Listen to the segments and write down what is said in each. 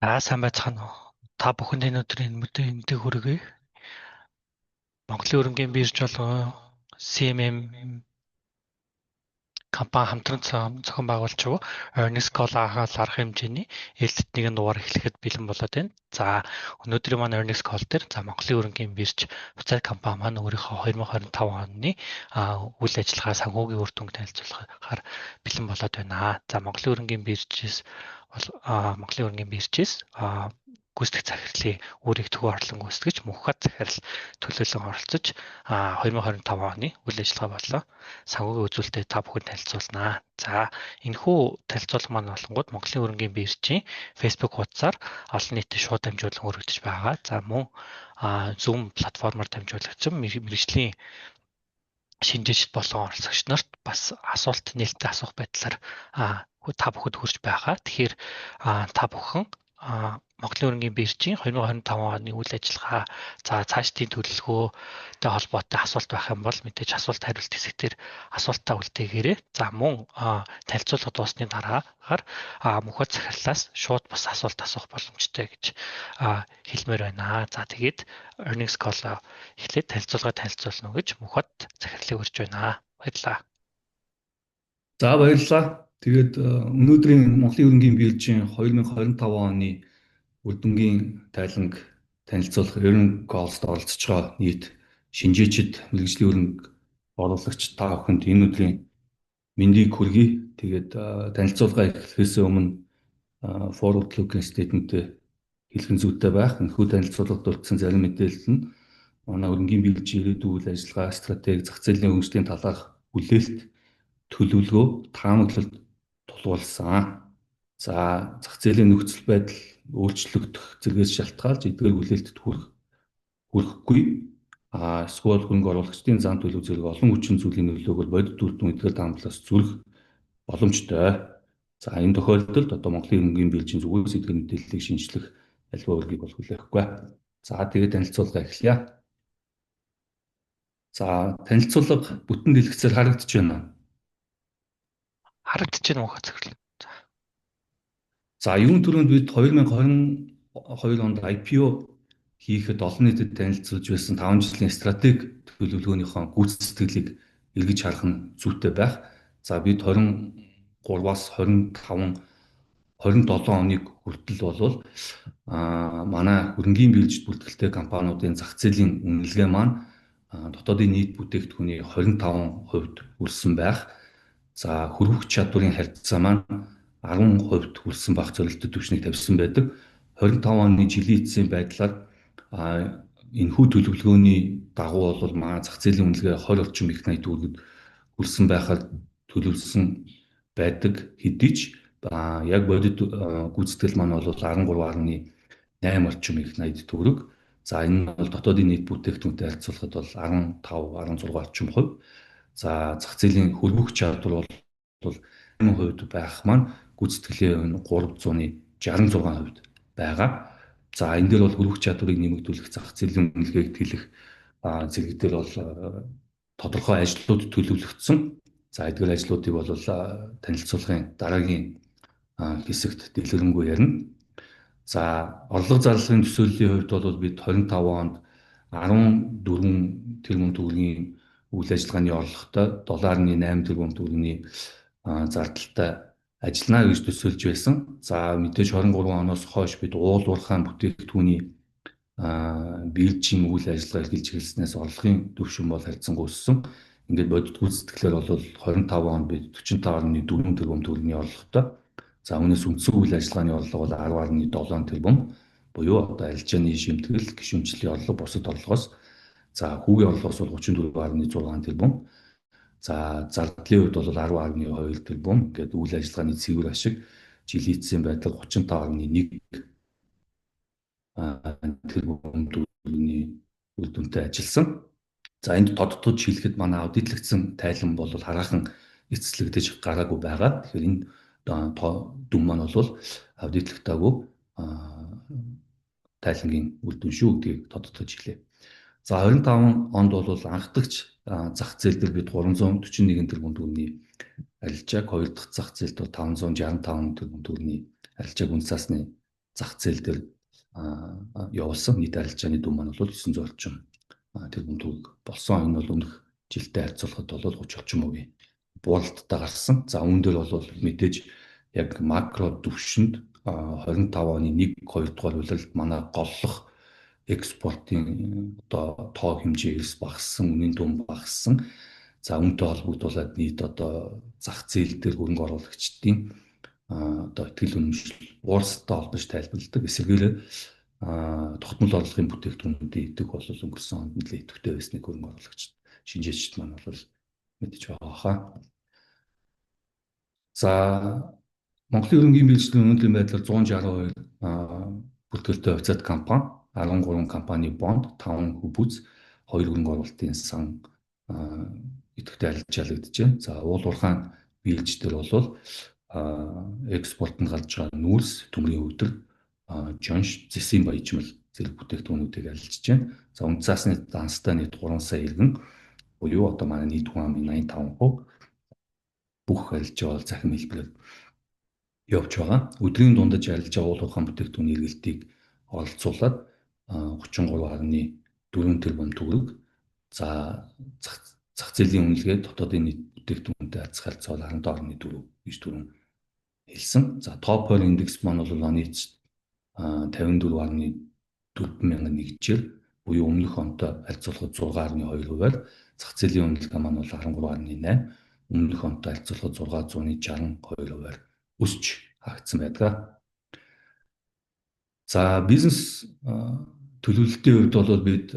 За, сайн байцгаана уу? Та бүхэнд энэ өдрийн мэндийг хүргэе. Монголын хөрөнгийн бирж болон CMM компани хамтран зохион байгуулж буй Earnings Call арга хэмжээний ээлжит нэгэн дугаар эхлэхэд бэлэн болоод байна. За, өнөөдрийн маань Earnings Call дээр за Монголын хөрөнгийн бирж хувьцаат компани маань өөрийнхөө 2025 оны үйл ажиллагаа, санхүүгийн үр дүнг танилцуулахаар бэлэн болоод байна. За, Монголын хөрөнгийн биржээс гүйцэтгэх захирлын үүрийг төвөө орлон гүйцэтгэж, Мөнхбат захирал төлөөлөн оролцож, 2025 оны үйл ажиллагаа болон санхүүгийн үзүүлэлтээ та бүхэнд танилцуулнаа. За, энэхүү танилцуулга маань болонгууд Монголын хөрөнгийн биржийн Facebook хуудасаар олон нийтэд шууд дамжуулан өргөдөж байгаа. За, мөн Zoom платформоор дамжуулагдсан мэргэжлийн шинжээчид болон оролцогч нарт бас асуулт нээлттэй асуух байдлаар та бүхэнд хүрч байгаа. Тэгэхээр та бүхэн Монголын хөрөнгийн биржийн 2025 оны үйл ажиллагаа, за цаашдын төлөвлөгөөтэй холбоотой асуулт байх юм бол мэдээж асуулт хариулт хэсэг дээр асуултаа үлдээгээрэй. За, мөн танилцуулга дууссаны дараагаар Мөнхбат захирлаас шууд бас асуулт асуух боломжтой гэж хэлмээр байна. За, тэгээд earnings call эхлээд танилцуулга танилцуулна уу гэж Мөнхбат захирлыг урьж байна. Баярлалаа. За, баярлалаа. Тэгээд өнөөдрийн Монголын хөрөнгийн биржийн 2025 оны үр дүнгийн тайланг танилцуулах Earning Calls-д оролцож байгаа нийт шинжээчид, мэргэжлийн хөрөнгө оруулагч та бүхэнд энэ өдрийн мэндийг хүргэе. Тэгээд танилцуулга эхлэхээс өмнө forward looking statement хэлэх нь зүйтэй байх. Энэхүү танилцуулгад дурдсан зарим мэдээлэл нь манай хөрөнгийн биржийн ирээдүйн үйл ажиллагаа, стратеги, зах зээлийн хөгжлийн талаарх хүлээлт, төлөвлөгөө, таамаглалд тулгуурласан. За, зах зээлийн нөхцөл байдал өөрчлөгдөх зэргээс шалтгаалж эдгээр хүлээлтэд хүрэхгүй эсвэл хөрөнгө оруулагчдын зан төлөв зэрэг олон хүчин зүйлийн нөлөөгөөр бодит үр дүн эдгээр таамаглалаас зүрэх боломжтой. За, энэ тохиолдолд одоо Монголын хөрөнгийн биржийн зүгээс эдгээр мэдээллийг шинэчлэх аливаа үүргийг бол хүлээхгүй. За, тэгээд танилцуулга эхэлье. За, танилцуулга бүтэн дэлгэцээр харагдаж байна уу? Харагдаж байна, Мөнхбат захирал. За, юун түрүүнд бид 2022 онд IPO хийхэд олон нийтэд танилцуулж байсан 5 жилийн стратеги төлөвлөгөөнийхөө гүйцэтгэлийг эргэж харах нь зүйтэй байх. За, бид 23-аас 25, 27 оныг хүртэл болвол манай хөрөнгийн биржид бүртгэлтэй компаниудын зах зээлийн үнэлгээ маань дотоодын нийт бүтээгдэхүүний 25% хүрсэн байх. За, хөрвөх чадварын харьцаа маань 10% хүрсэн байх зорилттой түвшнийг тавьсан байдаг. 25 оны жилийн эцсийн байдлаар энэхүү төлөвлөгөөний дагуу бол манай зах зээлийн үнэлгээ 20 орчим их 80 төгрөгөд хүрсэн байхаар төлөвлөсөн байдаг хэдий ч яг бодит гүйцэтгэл маань бол 13.8 орчим их 80 төгрөг. За, энэ нь бол дотоодын нийт бүтээгдэхүүнтэй харьцуулахад бол 15, 16 орчим хувь. За, зах зээлийн хөрвөх чадвар бол 8% байх маань гүйцэтгэлийн 366% байгаа. За, энэ дээр бол хөрвөх чадварыг нэмэгдүүлэх, зах зээлийн үнэлгээг тэлэх зэрэг дээр бол тодорхой ажлууд төлөвлөгдсөн. За, эдгээр ажлуудыг бол танилцуулгын дараагийн хэсэгт дэлгэрэнгүй ярина. За, орлого зарлагын төсөөллийн хувьд бол бид 25 онд 14 тэрбум төгрөгийн үйл ажиллагааны орлоготой, 7.8 тэрбум төгрөгийн зардалтай ажиллана гэж төсөөлж байсан. За, мэдээж 23 оноос хойш бид уул уурхайн бүтээгдэхүүний биржийн үйл ажиллагаа эрхэлж эхэлснээс орлогын түвшин бол харьцангуй өссөн. Ингээд бодит гүйцэтгэлээр бол 25 онд бид 45.4 тэрбум төгрөгийн орлоготой. За, үүнээс үндсэн үйл ажиллагааны орлого бол 10.7 тэрбум буюу одоо арилжааны шимтгэл, гишүүнчлийн орлого, бусад орлогоос, за хүүгийн орлогоос бол 34.6 тэрбум. За, зардлын хувьд бол 10.2 тэрбум гэдэг үйл ажиллагааны цэвэр ашиг жилийн эцсийн байдлаар 35.1 тэрбум төгрөгийн үр дүнтэй ажилласан. За, энд тодтогч хэлэхэд манай аудитлагдсан тайлан бол хараахан эцэслэгдэж гараагүй байгаа. Тэгэхээр энэ дүн маань бол аудитлагдаагүй тайлангийн үр дүн шүү гэдгийг тодтогч хэлье. За, 25 онд бол анхдагч зах зээл дээр бид 341 тэрбум төгрөгийн арилжааг, хоёр дахь зах зээлд бол 565 тэрбум төгрөгийн арилжааг үнэ цаасны зах зээл дээр явуулсан. Нийт арилжааны дүн маань бол 900 орчим тэрбум төгрөг болсон. Энэ бол өмнөх жилтэй харьцуулахад бол 30 орчим хувийн бууралттай гарсан. За, үүн дээр бол мэдээж яг макро түвшинд 25 оны 1 2 дугаар улиралд манай голлох экспортын одоо тоо хэмжээ эрс багассан, үнийн дүн багассан. За, үүнтэй холбогдуулаад нийт одоо зах зээл дээр хөрөнгө оруулагчдын одоо итгэл үнэмшил буурстай холбож тайлбарладаг. Эсвэргээрээ тогтмол орлогын бүтээгдэхүүнүүдийн идэвх бол өнгөрсөн онд нэлээд идэвхтэй байсныг хөрөнгө оруулагчид, шинжээчид маань бол мэдэж байгаа хаа. За, Монголын хөрөнгийн биржийн өнөөдрийн байдлаар 162 бүртгэлтэй хувьцаат компани, 13 компани бонд, 5 хөвүүц, 2 хөрөнгө оруулалтын сан идэвхтэй арилжаалагдаж байна. За, уул уурхайн бирж дээр бол экспортод гарч байгаа нүүрс, төмрийн өвдөр, жонш, зэсийн баяжмал зэрэг бүтээгдэхүүнүүдийг арилжиж байна. За, үнэ цаасны данстай нийт 3 сая иргэн буюу одоо манай нийт хүн амын 85% бүх арилжаа бол цахим хэлбэрээр явж байгаа. Өдрийн дундаж арилжаа уул уурхайн бүтээгдэхүүний эргэлтийг оролцуулаад 33.4 тэрбум төгрөг. За, зах зээлийн үнэлгээ дотоодын нийт бүтээгдэхүүнтэй харьцах харьцаа бол 17.4 гэж түрүүн хэлсэн. За, топ 20 индекс маань бол оны эцэст 54.4 мянган нэгжээр буюу өмнөх онтой харьцуулахад 6.2 хувиар, зах зээлийн үнэлгээ маань бол 13.8, өмнөх онтой харьцуулахад 662 хувиар өсч хаагдсан байдаг. За, бизнес төлөвлөлтийн хувьд бол бид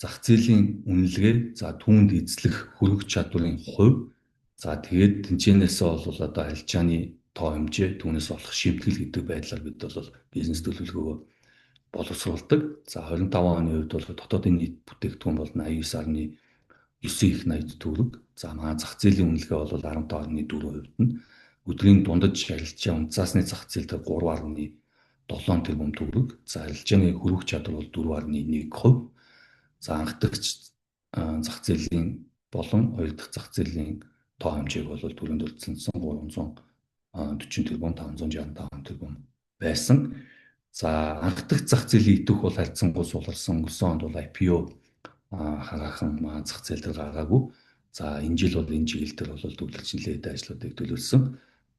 зах зээлийн үнэлгээ, за, түүнд эзлэх хөрвөх чадварын хувь, за, тэгээд тэнцэнээсээ бол одоо арилжааны тоо хэмжээ, түүнээс олох шимтгэл гэдэг байдлаар бид бол бизнес төлөвлөгөөгөө боловсруулдаг. За, 25 оны хувьд бол дотоодын нийт бүтээгдэхүүн бол 89.9 их 80 төгрөг. За, манай зах зээлийн үнэлгээ бол 15.4% нь өдрийн дундаж арилжаа үнэ цаасны зах зээл дээр 3.7 тэрбум төгрөг. За, арилжааны хөрвөх чадвар бол 4.1%. За, анхдагч зах зээлийн болон хоёр дахь зах зээлийн тоо хэмжээг бол түрүүнд дурдсан 340 тэрбум, 565 тэрбум байсан. За, анхдагч зах зээлийн идэвх бол харьцангуй суларсан. Өнгөрсөн онд бол IPO хараахан маань зах зээл дээр гаргаагүй. За, энэ жил бол энэ чиглэл дээр бол төвлөрч нэлээд ажлуудыг төлөвлөсөн.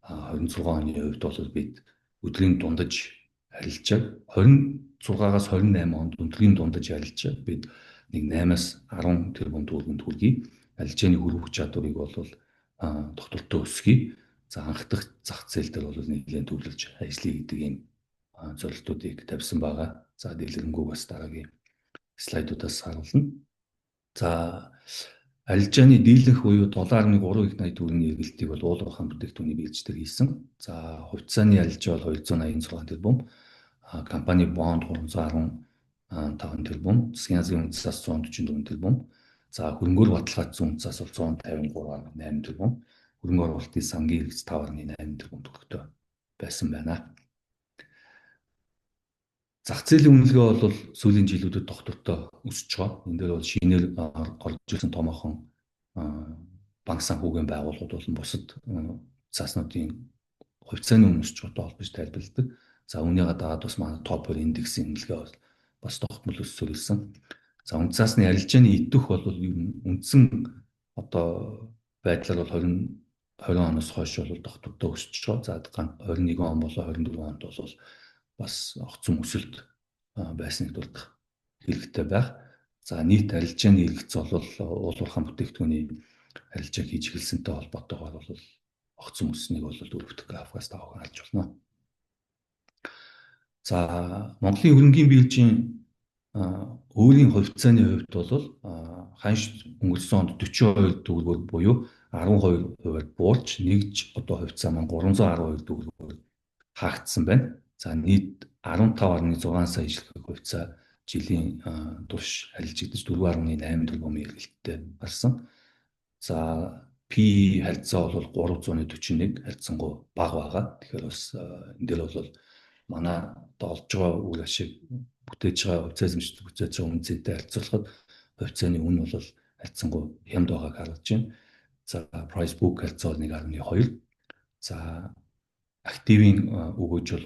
26 оны хувьд бол бид өдрийн дундаж арилжааг 26-аас 28 онд өдрийн дундаж арилжаа бид нэг 8-аас 10 тэрбум төгрөгийн хүргэе. Арилжааны хөрвөх чадварыг бол тогтвортой өсгөе. За, анхдах зах зээл дээр бол нэлээд төвлөрч ажиллая гэдэг ийм зорилтуудыг тавьсан байгаа. За, дэлгэрэнгүй бас дараагийн слайдуудаас харуулна. За, арилжааны дийлэнх буюу 7.3 их 80 төгрөгийн эргэлтийг бол уул уурхайн бүтээгдэхүүний бирж дээр хийсэн. За, хувьцааны арилжаа бол 286 тэрбум, компани бонд 315 тэрбум, засгийн газрын үнэ цаас 144 тэрбум. За, хөрөнгөөр баталгаажсан үнэ цаас бол 153.8 тэрбум, хөрөнгө оруулалтын сангийн хэрэгц 5.8 тэрбум төгрөгтэй байсан байна. Зах зээлийн үнэлгээ бол сүүлийн жилүүдэд тогтвортой өсөж байгаа. Энэ дээр бол шинээр орж ирсэн томоохон банк санхүүгийн байгууллагууд болон бусад цааснуудын хувьцааны үнэ өсөж байгаатай холбож тайлбарладаг. За, үүнийгээ дагаад бас манай топ 20 индексийн үнэлгээ бас тогтмол өссөөр ирсэн. За, үнэ цаасны арилжааны идэвх бол үндсэн одоо байдлаар бол 20 20 оноос хойш бол тогтвортой өсөж байгаа. За, 21 он болон 24 онд бол бас огцом өсөлт байсныг дурдах хэрэгтэй байх. За, нийт арилжааны эргэц бол уул уурхайн бүтээгдэхүүний арилжааг хийж эхэлсэнтэй холбоотойгоор бол огцом өссөнийг бол дөрөв дэх графикаас та бүхэн харж байна. За, Монголын хөрөнгийн биржийн өөрийн хувьцааны хувьд бол ханш өнгөрсөн онд 42 төгрөгөөр буюу 12 хувиар буурч нэгж одоо хувьцаа маань 312 төгрөгөөр хаагдсан байна. За, нийт 15.6 сая ижлэх хувьцаа жилийн турш арилжигдаж 4.8 тэрбумын эргэлттэй гарсан. За, P харьцаа бол 341 харьцангуй бага байгаа. Тэгэхээр бас энэ дээр бол манай одоо олж байгаа үр ашиг, бүтээж байгаа хувьцаа эзэмшдэг бүтээж байгаа үнэ цэнтэй харьцуулахад хувьцааны үнэ бол харьцангуй хямд байгааг харуулж байна. За, price book харьцаа бол 1.2. За, активын өгөөж бол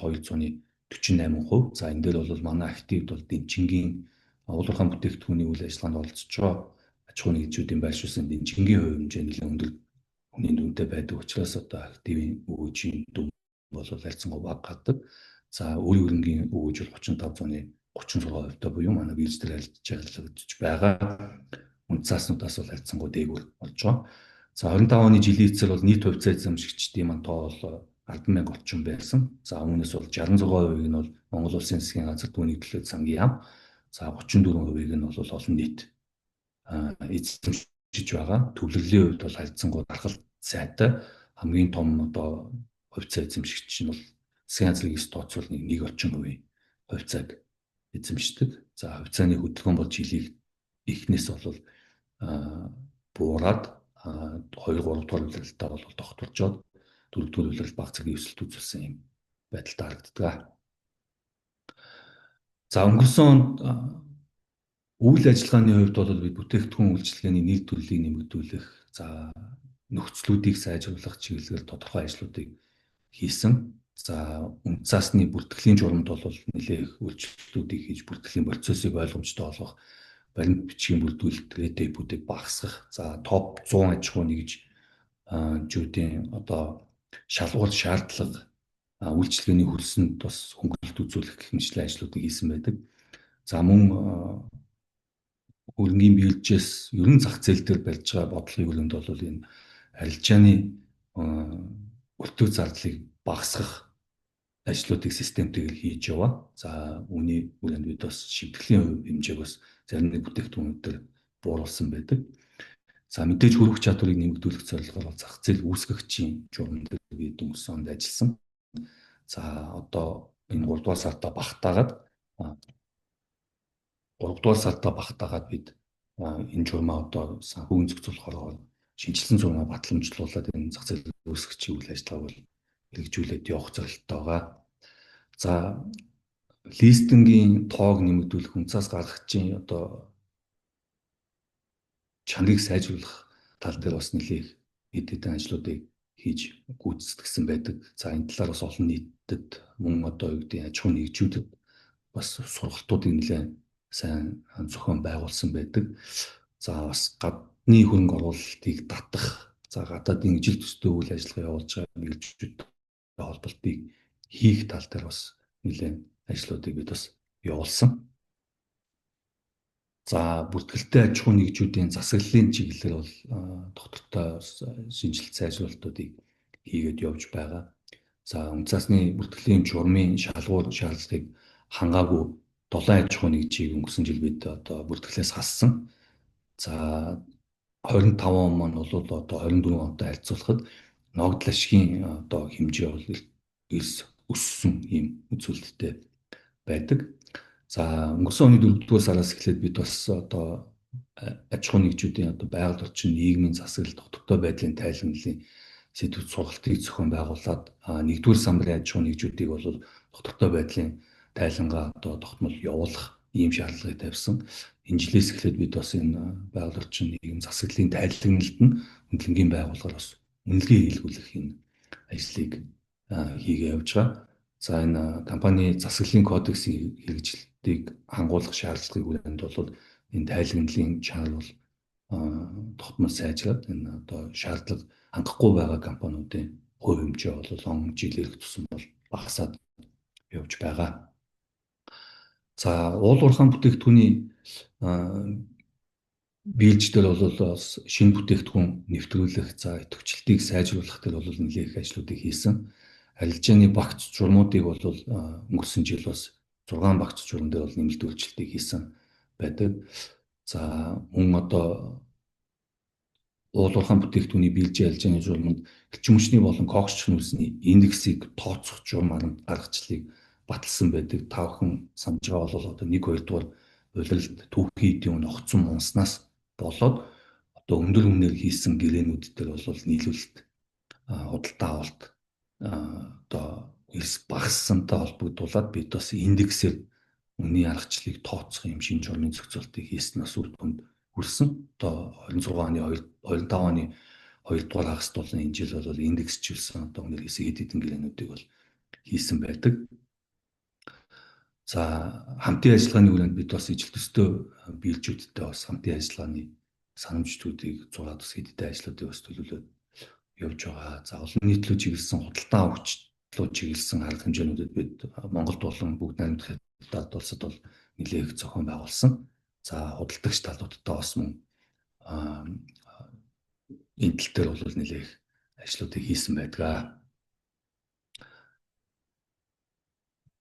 48%. За, энэ дээр бол манай активд бол дэнчингийн уул уурхайн бүтээгдэхүүний үйл ажиллагаанд оролцож байгаа аж ахуйн нэгжүүдийн байршуулсан дэнчингийн хувь хэмжээ нэлээд өндөр үнийн дүнтэй байдаг учраас одоо активын өгөөжийн дүн бол харьцангуй бага гардаг. За, өөрийн хөрөнгийн өгөөж бол 35.36% буюу манай бирж дээр арилжаалагдаж байгаа үнэт цааснуудаас бол харьцангуй дээгүүр болж байгаа. За, 25 оны жилийн эцсээр бол нийт хувьцаа эзэмшигчдийн маань тоо бол 10,000 орчим байсан. За, үүнээс бол 66%-ийг нь бол Монгол Улсын засгийн газар, түүний төлөө сангийн яам. За, 34%-ийг нь бол олон нийт эзэмшиж байгаа. Төвлөрлийн хувьд бол харьцангуй дархалт сайтай, хамгийн том одоо хувьцаа эзэмшигч нь бол засгийн газрын эрс тооцоол нэг орчим хувийн хувьцааг эзэмшдэг. За, хувьцааны хөдөлгөөн бол жилийн эхнээс бол буураад 2 3 дугаар улиралдаа бол тогтворжоод 4 дугаар улирал бага зэргийн өсөлт үзүүлсэн юм байдалтай харагддаг. За, өнгөрсөн онд үйл ажиллагааны хувьд бол бид бүтээгдэхүүн үйлчилгээний нэр төрлийг нэмэгдүүлэх, за, нөхцлүүдийг сайжруулах чиглэлээр тодорхой ажлуудыг хийсэн. За, үнэт цаасны бүртгэлийн журамд бол нэлээх үйлчлэлүүдийг хийж, бүртгэлийн процессыг ойлгомжтой болгох, баримт бичгийн бүрдүүлэлт, red tape-үүдийг багасгах, за, топ 100 аж ахуй нэгжүүдийн одоо шалгуур шаардлага, үйлчилгээний хөлсөнд бас хөнгөлөлт үзүүлэх гэх мэтчлэн ажлуудыг хийсэн байдаг. За, мөн хөрөнгийн биржээс ерөн зах зээл дээр барьж байгаа бодлогын хүрээнд бол энэ арилжааны өртөг зардлыг багасгах ажлуудыг системтэйгээр хийж яваа. За, үүний хүрээнд бид бас шимтгэлийн хувь хэмжээг бас зарим нэг бүтээгдэхүүнүүд дээр бууруулсан байдаг. За, мэдээж хөрвөх чадварыг нэмэгдүүлэх зорилгоор зах зээл үүсгэгчийн журам дээр бид өнгөрсөн онд ажилласан. За, одоо энэ 3 дугаар сартаа багтаагаад бид энэ журмаа одоо санхүүгийн зохицуулах хоргоор шинжилсэн журмаа батламжлуулад энэ зах зээл үүсгэгчийн үйл ажиллагааг бол хэрэгжүүлээд явах зорилттой байгаа. За, листингийн тоог нэмэгдүүлэх, үнцаас гаргахчийн одоо чанарыг сайжруулах тал дээр бас нэлээх хэд хэдэн ажлуудыг хийж гүйцэтгсэн байдаг. За, энэ талаар бас олон нийтэд, мөн одоо юу гэдэг, аж ахуйн нэгжүүдэд бас сургалтуудыг нэлээд сайн зохион байгуулсан байдаг. За, бас гадны хөрөнгө оруулалтыг татах, за, гадаадын ижил төстэй үйл ажиллагаа явуулж байгаа мэргэжлүүдтэй холболтыг хийх тал дээр бас нэлээд ажлуудыг бид бас явуулсан. За, бүртгэлтэй аж ахуйн нэгжүүдийн засаглалын чиглэлээр бол тогтвортой шинжилэл сайжруулалтуудыг хийгээд явж байгаа. За, үнцаасны бүртгэлийн журмын шалгуур шаардлагыг хангаагүй 7 аж ахуйн нэгжийг өнгөрсөн жил бид одоо бүртгэлээс хассан. За, 25 он маань бол одоо 24 онтой харьцуулахад ногдол ашигын одоо хэмжээ бол эрс өссөн ийм үзүүлэлттэй байдаг. За, өнгөрсөн оны 4-р сараас эхлээд бид бас одоо аж ахуйн нэгжүүдийн одоо байгаль орчин, нийгмийн засаглал, тогтвортой байдлын тайланглалын сэдвүүд сургалтыг зохион байгуулад, 1-р самбарын аж ахуйн нэгжүүдийг бол тогтвортой байдлын тайлангаа одоо тогтмол явуулах ийм шаардлагыг тавьсан. Энэ жилээс эхлээд бид бас энэ байгаль орчин, нийгэм засаглалын тайланглалд нь хөндлөнгийн байгууллагаар бас үнэлгээ хийлгүүлэх энэ ажлыг хийгээ явж байгаа. За, энэ компани засаглалын кодексийн хэрэгжилтийг хангуулах шаардлагыг хүрээнд бол энэ тайланглалын чанар бол тогтмол сайжраад, энэ одоо шаардлага хангахгүй байгаа компаниудын хувь хэмжээ бол он жил ирэх тусам бол багасаад явж байгаа. За, уул уурхайн бүтээгдэхүүний бирж дээр бол бас шинэ бүтээгдэхүүн нэвтрүүлэх, за, идэвхжлэлтийг сайжруулах дээр бол нэлээх ажлуудыг хийсэн. Арилжааны багц журмуудыг бол өнгөрсөн жил бас 6 багц журам дээр бол нэмэлт өөрчлөлтийг хийсэн байдаг. За, мөн одоо уул уурхайн бүтээгдэхүүний биржийн арилжааны журманд эрчим хүчний болон кокс нүүрсний индексийг тооцох журам аргачлалыг баталсан байдаг. Та бүхэн санаж байгаа бол одоо 1 2 дугаар улиралд түүхийн эдийн үн огцом унснаас болоод одоо өндөр үнээр хийсэн гэрээнүүд дээр бол нийлүүлэлт, худалдаа авалт одоо эрс багассантай холбогдуулаад бид бас индексээр үнийн аргачлалыг тооцох юм шинэ журмын зохицуултыг хийснээс үр дүнд хүрсэн. Одоо 26 оны 25 оны 2 дугаар хагаст болон энэ жил бол индексчилсэн одоо үнээр хийсэн хэд хэдэн гэрээнүүдийг бол хийсэн байдаг. За, хамтын ажиллагааны хүрээнд бид бас ижил төстэй биелжүүдтэй бас хамтын ажиллагааны санамжтуудыг зураад бас хэд хэдэн ажлуудыг бас төлөвлөөд явж байгаа. За, олон нийтлүү чиглэсэн худалдан авагчлуу чиглэсэн арга хэмжээнүүдэд бид Монголд болон бүгд найрамдах Хятад улсад бол нэлээх зохион байгуулсан. За, худалдагч талуудтай бас мөн энэ тал дээр бол нэлээх ажлуудыг хийсэн байдаг.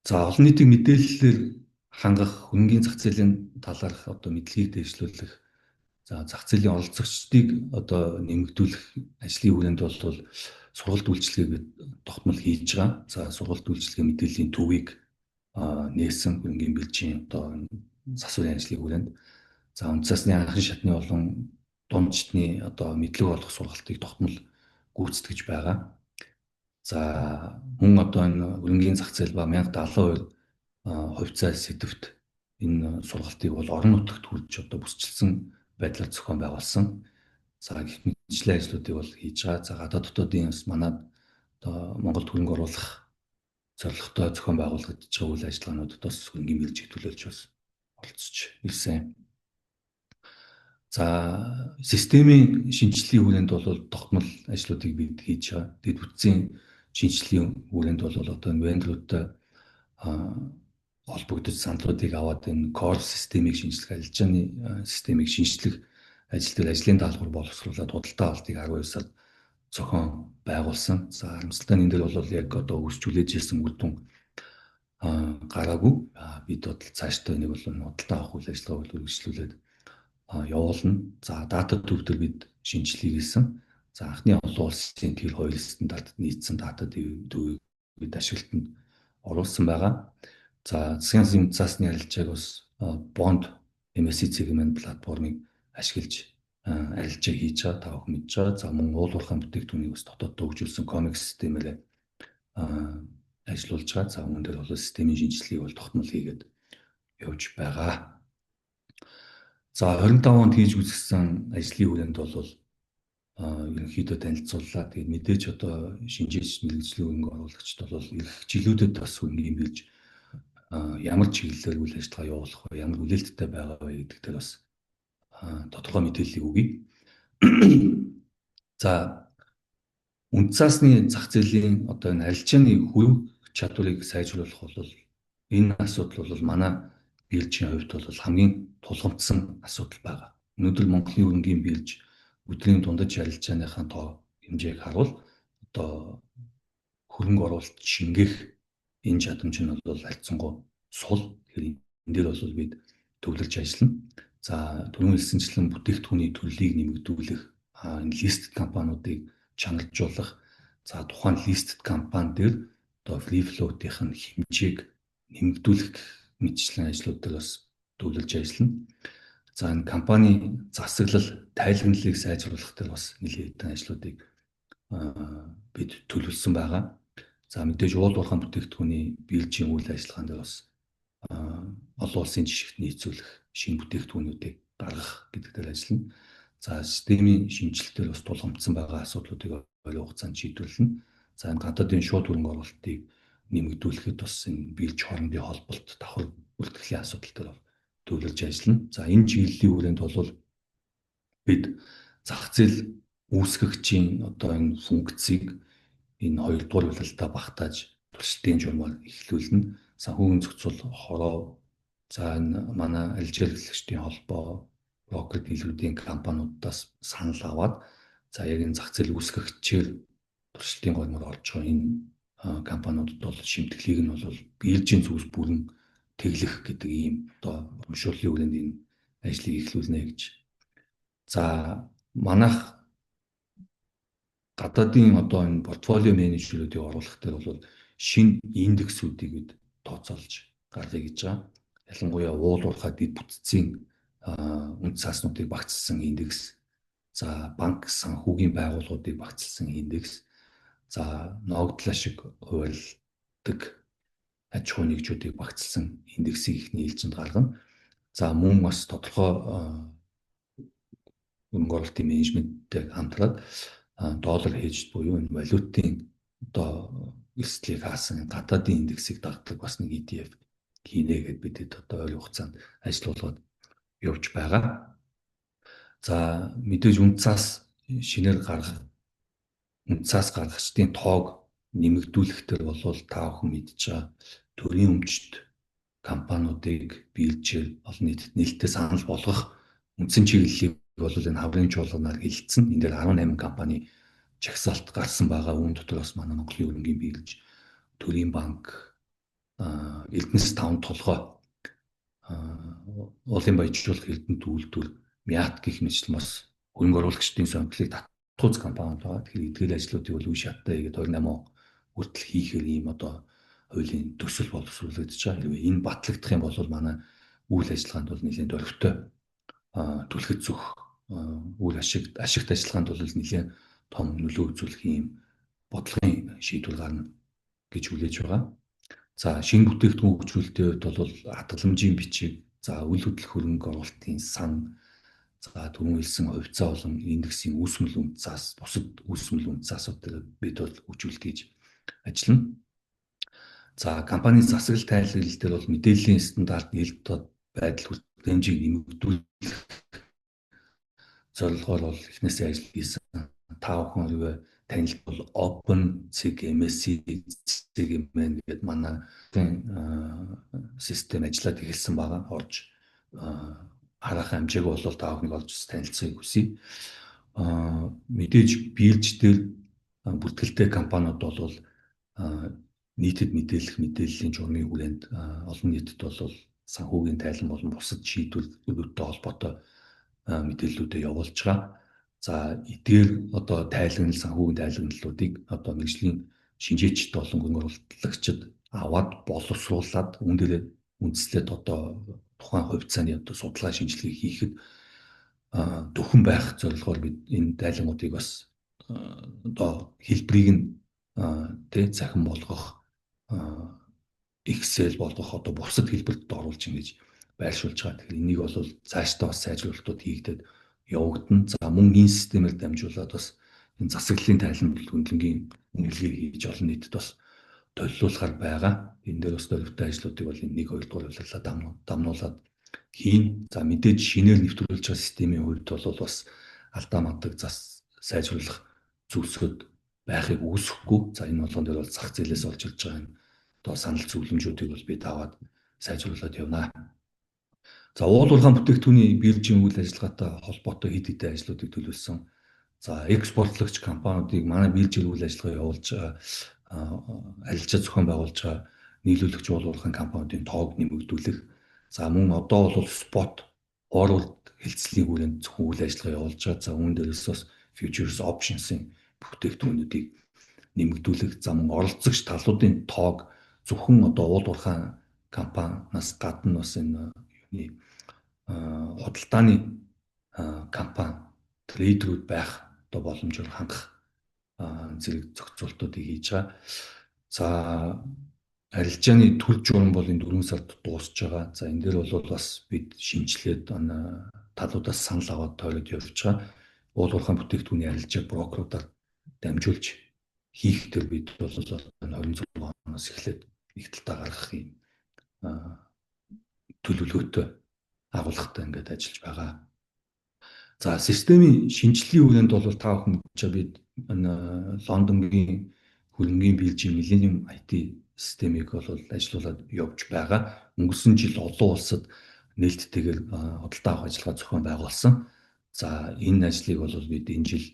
За, олон нийтийн мэдээллээр хангах, хөрөнгийн зах зээлийн талаарх одоо мэдлэгийг дэвшлүүлэх, за зах зээлийн оролцогчдыг одоо нэмэгдүүлэх ажлын хүрээнд бол сургалт үйлчилгээг бид тогтмол хийж байгаа. За, сургалт үйлчилгээ мэдээллийн төвийг нээсэн хөрөнгийн бэлжийн одоо засварын ажлын хүрээнд, за үндэс цасны анхан шатны болон дунд шатны одоо мэдлэг олох сургалтыг тогтмол гүйцэтгэж байгаа. За, мөн одоо энэ хөрөнгийн зах зээл ба 1072 хувьцаа сэдвт энэ сургалтыг бол орон нутагт хүрч одоо бүсчилсэн байдлаар зохион байгуулсан. За, гэх мэтчлэн ажлуудыг бол хийж байгаа. За, гадаад дотоодын бас манай одоо Монголд хөрөнгө оруулах зорилготой зохион байгуулагдаж байгаа үйл ажиллагаануудад бас хөрөнгийн бэлжийг төлөөлж бас оролцож ирсэн. За, системийн шинжилгээний хүрээнд бол тогтмол ажлуудыг бид хийж байгаа. Дэд бүтцийн шинжилгээний хүрээнд бол одоо энэ вендоруудтай холбогдож саналуудыг аваад энэ core системийг шинжлэх, арилжааны системийг шинжлэх ажил дээр ажлын даалгавар боловсруулад худалдаа авалтыг 12 сард зохион байгуулсан. За, харамсалтай нь энэ дээр бол яг одоо өрсөлдөж ирсэн үр дүн гараагүй. Бид бол цаашдаа энийг бол худалдаа авах үйл ажиллагааг үргэлжлүүлээд явуулна. За, дата төв дээр бид шинжилгээ хийсэн. За, анхны олон улсын тэр хоёр стандартад нийцсэн дата төвийг бид ашиглалтанд оруулсан байгаа. За, засгийн газрын цаасны арилжааг бас бонд MSCI гэмэн платформыг ашиглаж арилжаа хийж байгаа, та бүхэн мэдж байгаа. За, мөн уул уурхайн бүтээгдэхүүнийг бас дотооддоо хөгжүүлсэн комикс системээр ажиллуулж байгаа. За, үүн дээр бол системийн шинжилгээг бол тогтмол хийгээд явж байгаа. За, 25 онд хийж үзсэн ажлын хүрээнд бол ерөнхийдөө танилцууллаа. Тэгээд мэдээж одоо шинжээч мэргэжлийн хөрөнгө оруулагчид бол ирэх жилүүдэд бас хөрөнгийн бэлж ямар чиглэлээр үйл ажиллагаа явуулах вэ, ямар хүлээлттэй байгаа вэ гэдэг дээр бас тодорхой мэдээллийг өгье. За, үнд цаасны зах зээлийн одоо энэ арилжааны хөрөнгө чадварыг сайжруулах бол энэ асуудал бол манай биржийн хувьд бол хамгийн тулгамдсан асуудал байгаа. Өнөөдөр Монголын хөрөнгийн бирж өдрийн дундаж арилжааныхаа тоо хэмжээг харуул одоо хөрөнгө оруулалт шингээх энэ чадамж нь бол харьцангуй сул. Тэгэхээр энэ дээр бол бид төвлөрч ажиллана. За, түрүүн хэлсэнчлэн бүтээгдэхүүний төрлийг нэмэгдүүлэх, энэ listed компаниудыг чанаржуулах, за тухайн listed компани дээр одоо free float-ийн хэмжээг нэмэгдүүлэх мэтчлэн ажлууд дээр бас төвлөрж ажиллана. За, энэ компани засаглал, тайлагналыг сайжруулах дээр бас нэлээд хэдэн ажлуудыг бид төлөвлөсөн байгаа. За, мэдээж уул уурхайн бүтээгдэхүүний биржийн үйл ажиллагаан дээр бас олон улсын жишгт нийцүүлэх шинэ бүтээгдэхүүнүүдийг гаргах гэдэг дээр ажиллана. За, системийн шинжилэлтээр бас тулгамдсан байгаа асуудлуудыг ойрын хугацаанд шийдвэрлэнэ. За, энэ гадаадын шууд хөрөнгө оруулалтыг нэмэгдүүлэхэд бас энэ бирж хоорондын холболт, давхар бүртгэлийн асуудал дээр төвлөрж ажиллана. За, энэ чиглэлийн хүрээнд бол бид зах зээл үүсгэгчийн одоо энэ функцийг энэ хоёрдугаар улиралдаа багтааж туршилтын журмаар эхлүүлнэ. Санхүүгийн зохицуул хороо, за энэ манай арилжаа эрхлэгчдийн холбоо, брокер дийлрүүдийн компаниудаас санал аваад, за яг энэ зах зээл үүсгэгчээр туршилтын гормоор орж байгаа энэ компаниудад бол шимтгэлийг нь бол биржийн зүгс бүрэн тэглэх гэдэг ийм одоо урамшууллын хүрээнд энэ ажлыг эхлүүлнэ гэж. За, манайх гадаадын одоо энэ портфолио менежерүүдийг оруулах дээр бол шинэ индексүүдийг бид тооцоолж гаргая гэж байгаа. Ялангуяа уул уурхай дэд бүтцийн үнд цааснуудыг багцлсан индекс, за банк санхүүгийн байгууллагуудыг багцлсан индекс, за ногдлоо шиг хувиралдаг аж ахуй нэгжүүдийг багцлсан индексийг эхний ээлжинд гаргана. За, мөн бас тодорхой хөрөнгө оруулалтын менежменттэй хамтраад доллар hedge буюу энэ валютын одоо эрсдлийг хаасан гадаадын индексийг дагдаг бас нэг ETF хийнэ гэд бид одоо ойрын хугацаанд ажил болгоод явж байгаа. За мэдээж үнцаас шинээр гаргах, үнцаас гаргагчдын тоог нэмэгдүүлэх төр бол та бүхэн мэдж байгаа төрийн өмчт компаниудыг биелжээр олон нийтэд нээлттэй санал болгох үндсэн чиглэлийг бол энэ хаврын чуулганаар хэлэлцэн. Энэ дээр 18 компани жагсаалт гарсан байгаа. Үүн дотор бас манай Монголын хөрөнгийн биелж, төрийн банк, Эрдэнэс таван толгой, уулын баяжуулах Эрдэнэт үйлдвэр, МЯТ гэх мэтлэн бас хөрөнгө оруулагчдын сонирхлыг татгууц компаниуд байгаа. Тэгэхээр эдгээр ажлуудыг бол үе шаттай хийгээд 28 он хүртэл хийхээр ийм одоо хуулийн төсөл боловсруулагдаж байгаа. Хэрвээ энэ батлагдах юм бол манай үйл ажиллагаанд бол нэлээд дөрвтэй түлхэц зөх үйл ашигт ажиллагаанд бол нэлээд том нөлөө үзүүлэх ийм бодлогын шийдвэр гарна гэж хүлээж байгаа. За шинэ бүтээгдэхүүн хөгжүүлэлтийн хувьд бол хадгаламжийн бичиг, за үйл хөдлөх хөрөнгө оруулалтын сан, за түрүүн хэлсэн хувьцаа болон индексийн үүсмэл үнцаас, бусад үүсмэл үнцаасууд бид бол хөгжүүлэлт хийж ажиллана. За компанийн засаглал тайлбарлал дээр бол мэдээллийн стандарт, нээлт байдал хүртээмжийг нэмэгдүүлэх зорилгоор бол эхнээсээ ажил хийсэн. Та бүхэн хэрвээ танил бол Open CMS CMN гэдэг манай систем ажиллаад эхэлсэн байгаа. Орж харах амжаагүй бол та бүхнийг олж танилцахыг хүсье. Мэдээж бирж дээр бүртгэлтэй компаниуд бол нийтэд мэдээлэх мэдээллийн журмын хүрээнд олон нийтэд бол санхүүгийн тайлан болон бусад шийдвэрлэлүүдтэй холбоотой мэдээллүүдээ явуулж байгаа. За эдгээр одоо тайлагнал, санхүүгийн тайлагналлуудыг одоо мэргэжлийн шинжээчд болон хөрөнгө оруулагчид аваад боловсруулад үүн дээр үндэслээд одоо тухайн хувьцааны одоо судалгаа шинжилгээ хийхэд дөхөн байх зорилгоор бид энэ тайлангуудыг бас одоо хэлбэрийг нь тэ цахим болгох, Excel болгох, одоо бусад хэлбэрт оруулж ингэж байршуулж байгаа. Тэгэхээр энийг бол цаашдаа бас сайжруулалтууд хийгдээд явагдана. За мөн энэ системээр дамжуулаад бас энэ засаглалын тайлан хөндлөнгийн үнэлгээ хийж олон нийтэд бас толилуулахар байгаа. Энэ дээр бас дөрвтэй ажлуудыг бол энэ 1 2 дугаар улирлаа дамнуулаад хийн. За мэдээж шинээр нэвтрүүлж байгаа системийн хувьд бол бас алдаа мадаг зас сайжруулах зүйлсүүд байхыг үүсэхгүй. За энэ болгон дээр бол зах зээлээс олж ирж байгаа энэ одоо санал зөвлөмжүүдийг бол бид аваад сайжруулад явна. За уул уурхайн бүтээгдэхүүний биржийн үйл ажиллагаатай холбоотой хэд хэдэн ажлуудыг төлөвлөсөн. За экспортлогч компаниудыг манай биржийн үйл ажиллагаа явуулж байгаа, арилжаа зохион байгуулж байгаа нийлүүлэгч уул уурхайн компаниудын тоог нэмэгдүүлэх. За мөн одоо бол spot forward хэлцлийн хүрээнд зөвхөн үйл ажиллагаа явуулж байгаа. За үүн дээрээс бас futures options-ын бүтээгдэхүүнүүдийг нэмэгдүүлэх. За мөн оролцогч талуудын тоог зөвхөн одоо уул уурхайн компаниас гадна бас энэ юуны худалдааны компани трейдерүүд байх одоо боломжоор хангах зэрэг зохицуултуудыг хийж байгаа. За арилжааны төр журам бол энэ 4 сард дуусч байгаа. За энэ дээр бол бас бид шинжилээд талуудаас санал аваад тойроод явж байгаа. Уул уурхайн бүтээгдэхүүний арилжааг брокеруудаар дамжуулж хийх төр бид бол 26 оноос эхлээд их талтаа гаргах юм төлөвлөгөөтэй агуулгатай ингээд ажиллаж байгаа. За системийн шинжилгээний хүрээнд бол та бүхэн мэдж бид Лондонгийн хөрөнгийн биржийн Millennium IT системийг бол ажилуулад явж байгаа. Өнгөрсөн жил олон улсад нээлттэйгээр худалдаа авах ажиллагаа зохион байгуулсан. За энэ ажлыг бол бид энэ жил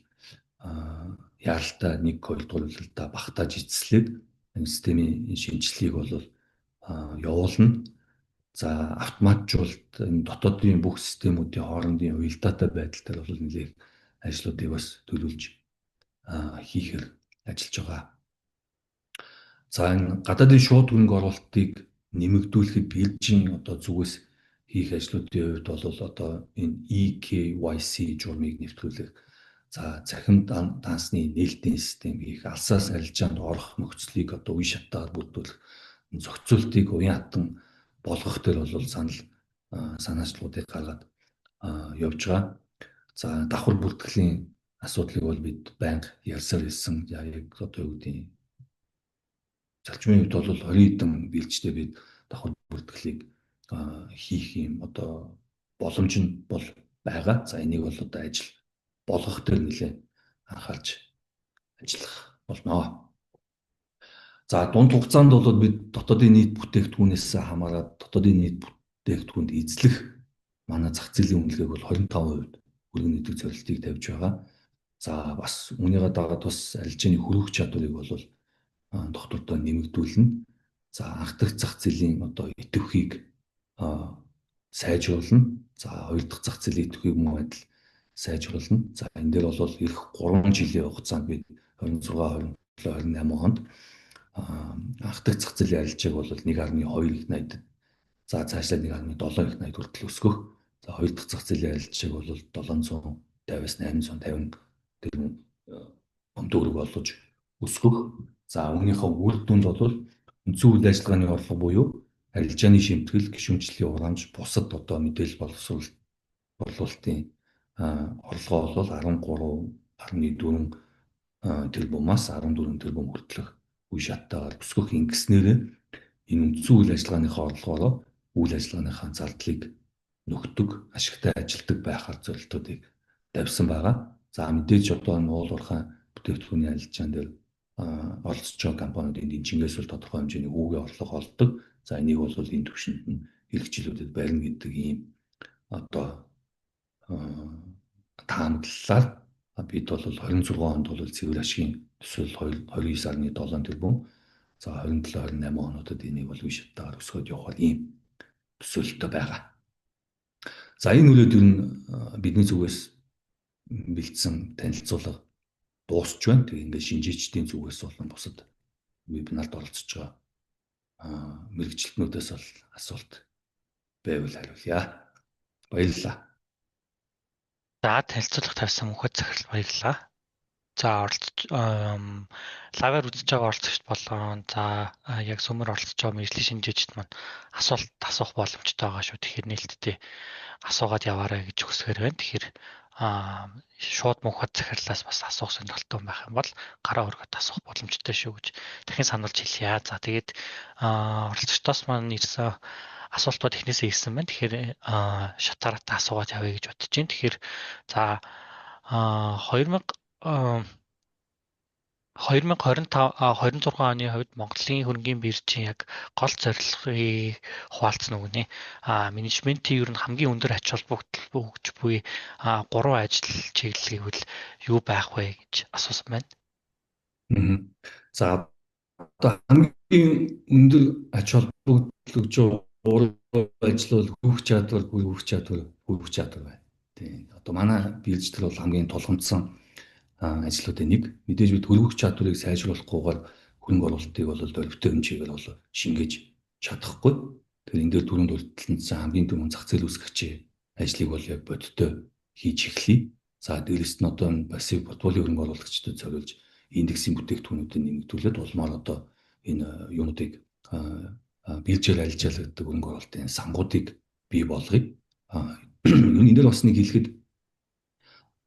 яаралтай 1 2 дугаар улиралдаа багтааж эцэслээд энэ системийн шинжилгээг бол явуулна. За автоматжуулалт энэ дотоодын бүх системүүдийн хоорондын уялдаатай байдал дээр бол нэлээх ажлуудыг бас төлөвлөж хийхээр ажиллаж байгаа. За энэ гадаадын шууд хөрөнгө оруулалтыг нэмэгдүүлэхэд биржийн одоо зүгээс хийх ажлуудын хувьд бол одоо энэ EKYC журмыг нэвтрүүлэх, за цахим дансны нээлтийн систем хийх, алсаас арилжаанд орох нөхцөлийг одоо үе шаттаар бүрдүүлэх, зохицуултыг уян хатан болгох дээр бол санал санаачлалуудыг гаргаад явж байгаа. За давхар бүртгэлийн асуудлыг бол бид байнга ярьсаар хэлсэн. Яг одоо юу гэдэг зарчмын хувьд бол 20 хэдэн бэлжтэй бид давхар бүртгэлийг хийх юм одоо боломж нь бол байгаа. За, энийг бол одоо ажил болгох дээр нэлээд анхаарч ажиллах болно. За, дунд хугацаанд бол бид дотоодын нийт бүтээгдэхүүнээс хамаарат дотоодын нийт бүтээгдэхүүнд эзлэх манай зах зээлийн үнэлгээг бол 25% хүргэнэ гэдэг зорилтыг тавьж байгаа. За, бас үүнийгээ дагаад бас арилжааны хөрвөх чадварыг бол тогтвортой нэмэгдүүлнэ. За, анх дахь зах зээлийн одоо идэвхийг сайжруулна. За, хоёр дахь зах зээлийн идэвхийг мөн адил сайжруулна. За, энэ дээр бол ирэх 3 жилийн хугацаанд бид 26, 27, 28 онд анх дахь зах зээлийн арилжааг бол 1.2 их 80, за, цаашлаад 1.7 их 80 хүртэл өсгөх. За, хоёр дахь зах зээлийн арилжааг бол 750-аас 850 тэрбум төгрөг болгож өсгөх. За, үүнийхээ үр дүнд бол үндсэн үйл ажиллагааны орлого буюу арилжааны шимтгэл, гишүүнчлэлийн хураамж, бусад одоо мэдээлэл боловсруул борлуулалтын орлогоо бол 13.4 тэрбумаас 14 тэрбум хүртэлх үе шаттайгаар өсгөх. Ингэснээр энэ үндсэн үйл ажиллагааныхаа орлогоороо үйл ажиллагааныхаа зардлыг нөхдөг, ашигтай ажилдаг байхаар зорилтуудыг тавьсан байгаа. За, мэдээж одоо энэ уул уурхай бүтээгдэхүүний арилжаан дээр оролцож байгаа компаниуд энд чингээс бол тодорхой хэмжээний хүүгээ орлого олдог. За, энийг бол энэ түвшинд нь ирэх жилүүдэд барина гэдэг ийм одоо таамаглалаар бид бол 26 онд бол цэвэр ашигын төсөл 29.7 тэрбум, за, 27, 28 онуудад энийг бол үе шаттайгаар өсгөөд явах ийм төсөөлөлтөй байгаа. За, энэ үрээд ер нь бидний зүгээс бэлдсэн танилцуулга дуусч байна. Тэгээ ингээд шинжээчдийн зүгээс болон бусад вебинарт оролцож байгаа мэргэжилтнүүдээс бол асуулт байвал хариулъя. Баярлалаа. За, танилцуулга тавьсан мөнхөд захирал, баярлалаа. За, оролцож live аар үзэж байгаа оролцогчд болон за яг сүмээр оролцож байгаа мэргэжлийн шинжээчд маань асуулт асуух боломжтой байгаа шүү. Тэгэхээр нээлттэй асуугаад яваарай гэж хүсгээр байна. Тэгэхээр шууд мөнхөд захирлаас бас асуух сонирхолтой байх юм бол гараа өргөд асуух боломжтой шүү гэж дахин сануулж хэлье. За, тэгээд оролцогчдоос маань ирсэн асуултууд эхнээсээ ирсэн байна. Тэгэхээр шатааратай асуугаад явъя гэж бодож байна. Тэгэхээр за 2025 26 оны хувьд Монголын хөрөнгийн биржийн яг гол зорилгыг хуваалцсан үг нэ. Менежментийн ер нь хамгийн өндөр ач холбогдол өгч буй гурван ажил чиглэл гэвэл юу байх вэ гэж асуусан байна. За, одоо хамгийн өндөр ач холбогдол өгч байгаа гурван ажил бол хөрвөх чадвар, хөрвөх чадвар, хөрвөх чадвар байна. Тийм. Одоо манай бирж дээр бол хамгийн тулгамдсан ажлуудын нэг. Мэдээж бид хөрвөх чадварыг сайжруулахгүйгээр хөрөнгө оруулалтыг бол дөрвтэй хэмжээгээр бол шингээж чадахгүй. Тэгэхээр энэ дээр түрүүнд дурдсан хамгийн түрүүнд зах зээл үүсгэгчийн ажлыг бол яг бодиттой хийж эхлэе. За, дээрэс нь одоо энэ пассив портфолио хөрөнгө оруулагчдад зориулж индексийн бүтээгдэхүүнүүдийг нэмэгдүүлээд улмаар одоо энэ юунуудыг, биржээр арилжаалагддаг хөрөнгө оруулалтын сангуудыг бий болгоё. Энэ дээр бас нэг хэлэхэд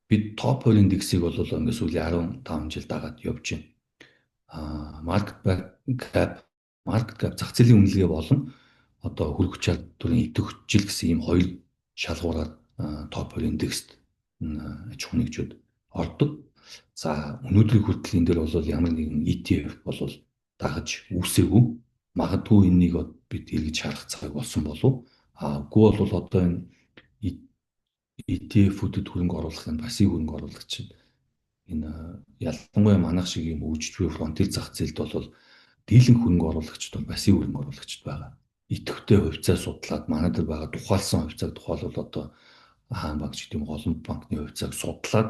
бид топ 20 индексийг бол ингээд сүүлийн 15 жил дагаад явж байна. Market cap, зах зээлийн үнэлгээ болон одоо хөрвөх чадварын идэвхжил гэсэн ийм хоёр шалгуураар топ 20 индекст аж ахуйн нэгжүүд ордог. За, өнөөдрийн хүртэл энэ дээр бол ямар нэгэн ETF бол дагаж үүсээгүй. Магадгүй энэнийг бид эргэж харах цаг болсон болов. А үгүй бол одоо энэ ETF-үүдэд хөрөнгө оруулах нь пассив хөрөнгө оруулагч энэ ялангуяа манайх шиг юм хөгжиж буй фронтир зах зээлд бол дийлэнх хөрөнгө оруулагчд бол пассив хөрөнгө оруулагчд байгаа. Идэвхтэй хувьцаа судлаад, манай дээр байгаа тухайлсан хувьцааг, тухайлбал одоо Хаан банк ч гэдэг юм, олон банкны хувьцааг судлаад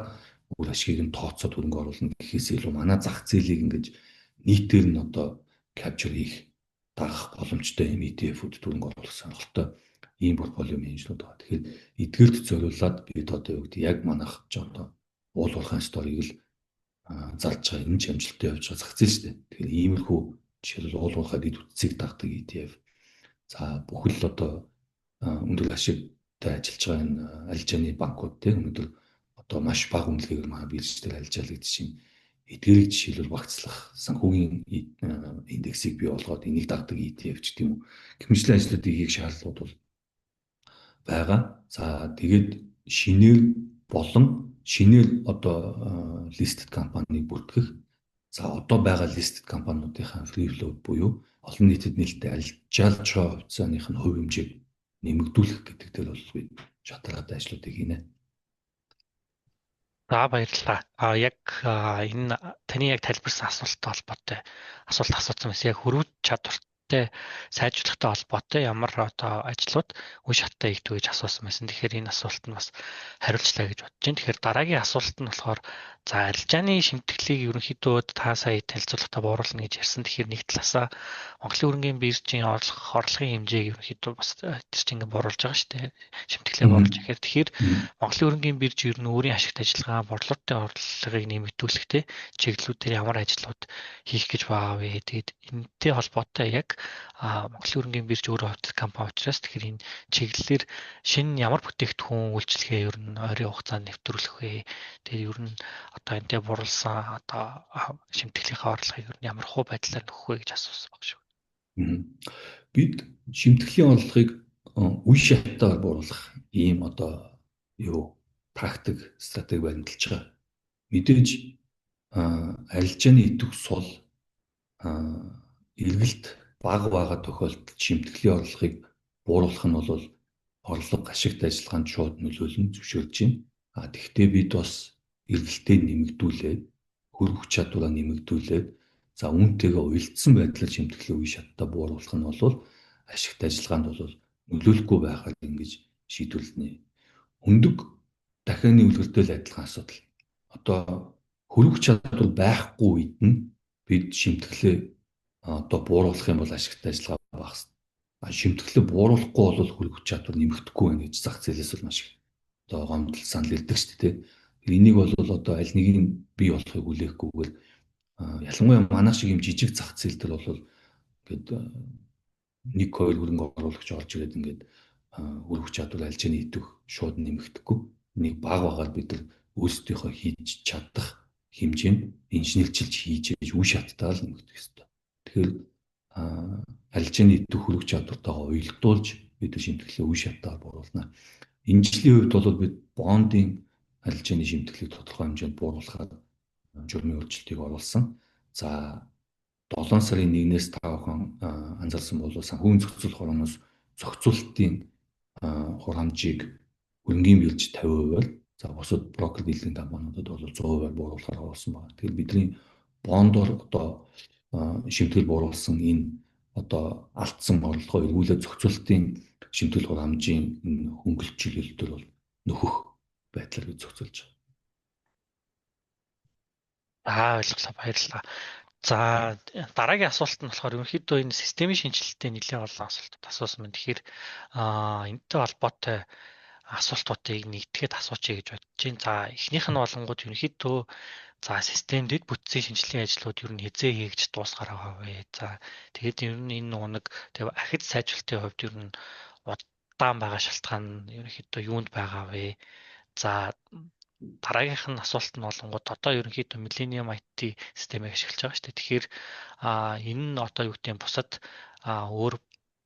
үр ашгийг нь тооцоод хөрөнгө оруулна гэхээс илүү манай зах зээлийг ингэж нийтээр нь одоо capture хийх, дагах боломжтой юм ETF-үүд хөрөнгө оруулах сонирхолтой ийм портфолио менежмент байгаа. Тэгэхээр эдгээрд зориулаад бид одоо юу гэдэг, яг манайх ч одоо уул уурхайн story г л зарлж байгаа, энэ ч амжилттай явж байгаа зах зээл шүү дээ. Тэгэхээр иймэрхүү, жишээлбэл, уул уурхай дэд бүтцийг дагдаг ETF. За, бүхэл одоо өндөр ашигтай ажиллаж байгаа энэ арилжааны банкуд, тийм, өнөөдөр одоо маш бага үнэлгээгээр манай бирж дээр арилжаалагдаж чинь Эдгээрийг жишээлбэл багцлах, санхүүгийн индексийг бий болгоод энийг дагдаг ETF ч гэдэм үү. Гэх мэтчилэн ажлуудыг хийх шаардлагууд бол байгаа. За тэгээд шинээр болон шинээр одоо listed компанийг бүртгэх. За, одоо байгаа listed компаниудынхаа free float буюу олон нийтэд нээлттэй арилжаалж байгаа хувьцааных нь хувь хэмжээг нэмэгдүүлэх гэдэг дээр бол бид шатаргатай ажлуудыг хийнэ. За, баярлалаа. Яг энэ таны яг тайлбарсан асуулттай холбоотой асуулт асуусан байсан. Яг хөрвүүч чадвартай сайжруулахтай холбоотой ямар одоо ажлууд үе шаттай хийгдэх гэж асуусан байсан. Тэгэхээр энэ асуулт нь бас хариулчлаа гэж бодож байна. Тэгэхээр дараагийн асуулт нь болохоор, за, арилжааны шимтгэлийг ерөнхийдөө та сая танилцуулгахдаа бууруулна гэж ярьсан. Тэгэхээр нэг талаасаа Монголын хөрөнгийн биржийн орлогын хэмжээг ерөнхийдөө бас тэр чинь ингээ бууруулж байгаа шүү дээ. Шимтгэлээ бууруулж ихээр тэгэхээр Монголын хөрөнгийн бирж ер нь өөрийн ашигт ажиллагаа, борлуулалтын орлогыг нэмэгдүүлэхдээ чиглэлүүдээр ямар ажлууд хийх гэж байгаа вэ? Тэгээд энэтэй холбоотой яг Монголын хөрөнгийн бирж өөрөө хувьд компани учраас, тэгэхээр энэ чиглэлээр шинэ ямар бүтээгдэхүүн, үйлчилгээ ер нь ойрын хугацаанд нэвтрүүлэх вэ? Тэгээд ер нь одоо энэтэй буруулсан одоо шимтгэлийнхээ орлогыг ер нь ямар хуу байдлаар нөхөх вэ гэж асуусан баг шүү. Бид шимтгэлийн орлогыг үе шаттаар бууруулах ийм одоо юу тактик, стратеги баримталж байгаа. Мэдээж арилжааны идэвх сул, эргэлт бага байгаа тохиолдолд шимтгэлийн орлогыг бууруулах нь бол орлого, ашигт ажиллагаанд шууд нөлөөлнө, зөвшөөрж байна. Тэгэхдээ бид бас эргэлтээ нэмэгдүүлээд, хөрвөх чадвараа нэмэгдүүлээд, за, үүнтэйгээ уялдсан байдлаар шимтгэлээ үе шаттай бууруулах нь бол ашигт ажиллагаанд бол нөлөөлөхгүй байхаар ингэж шийдвэрлэнэ. Өндөг дахианы үлгэртэй л адилхан асуудал. Одоо хөрвөх чадвар байхгүй үед нь бид шимтгэлээ одоо бууруулах юм бол ашигт ажиллагаа багасна. Шимтгэлээ бууруулахгүй бол хөрвөх чадвар нэмэгдэхгүй байна гэж зах зээлээс бол маш их одоо гомдол, санал ирдэг шүү дээ. Энийг бол одоо аль нэгийг бий болохыг хүлээхгүйгээр, ялангуяа манай шиг юм жижиг зах зээл дээр бол ингээд нэг хоёр хөрөнгө оруулагч орж ирээд ингээд хөрвөх чадвар, арилжааны идэвх шууд нэмэгдэхгүй. Нэг бага багаар бид нар өөрсдийнхөө хийж чадах хэмжээнд инженерчилж хийж үе шаттаа л нэмэгдэх ёстой. Тэгэхээр арилжааны идэвх хөрвөх чадвартайгаа уялдуулж бид шимтгэлээ үе шаттаар бууруулна. Энэ жилийн хувьд бол бид бондын арилжааны шимтгэлийг тодорхой хэмжээнд бууруулахаар журмын өөрчлөлтийг оруулсан. За, 7 сарын 1-ээс та бүхэн анзаарсан бол санхүүгийн зохицуулах хорооноос зохицуултын хураамжийг хөрөнгийн бирж 50%-аар, за, бусад брокер дийлэнх компаниудад бол 100%-аар бууруулахаар оруулсан байна. Тэгэхээр бидний бондоор одоо шимтгэл бууруулсан энэ одоо алдсан орлогоо эргүүлээд зохицуултын шимтгэл хураамжийн энэ хөнгөлөлт чиглэлээр бол нөхөх байдлаар бид зохицуулж байгаа. Аа, ойлголоо, баярлалаа. За, дараагийн асуулт нь болохоор ерөнхийдөө энэ системийн шинэчлэлттэй нэлээд олон асуултууд асуусан байна. Тэгэхээр энэтэй холбоотой асуултуудыг нэгтгэхэд асуучих гэж бодож байна. За, эхнийх нь болонгууд ерөнхийдөө, за, систем дэд бүтцийн шинжилгээний ажлууд ер нь хэзээ хийгдэж дуусгаар байгаа вэ? За, тэгээд ер нь энэ нөгөө нэг тэг ахиц сайжруулалтын хувьд ер нь удаан байгаа шалтгаан нь ерөнхийдөө юунд байгаа вэ? За, дараагийнх нь асуулт нь болонгууд одоо ерөнхийдөө Millennium IT системийг ашиглаж байгаа шүү дээ. Тэгэхээр энэ нь одоо юу гэдэг нь бусад өөр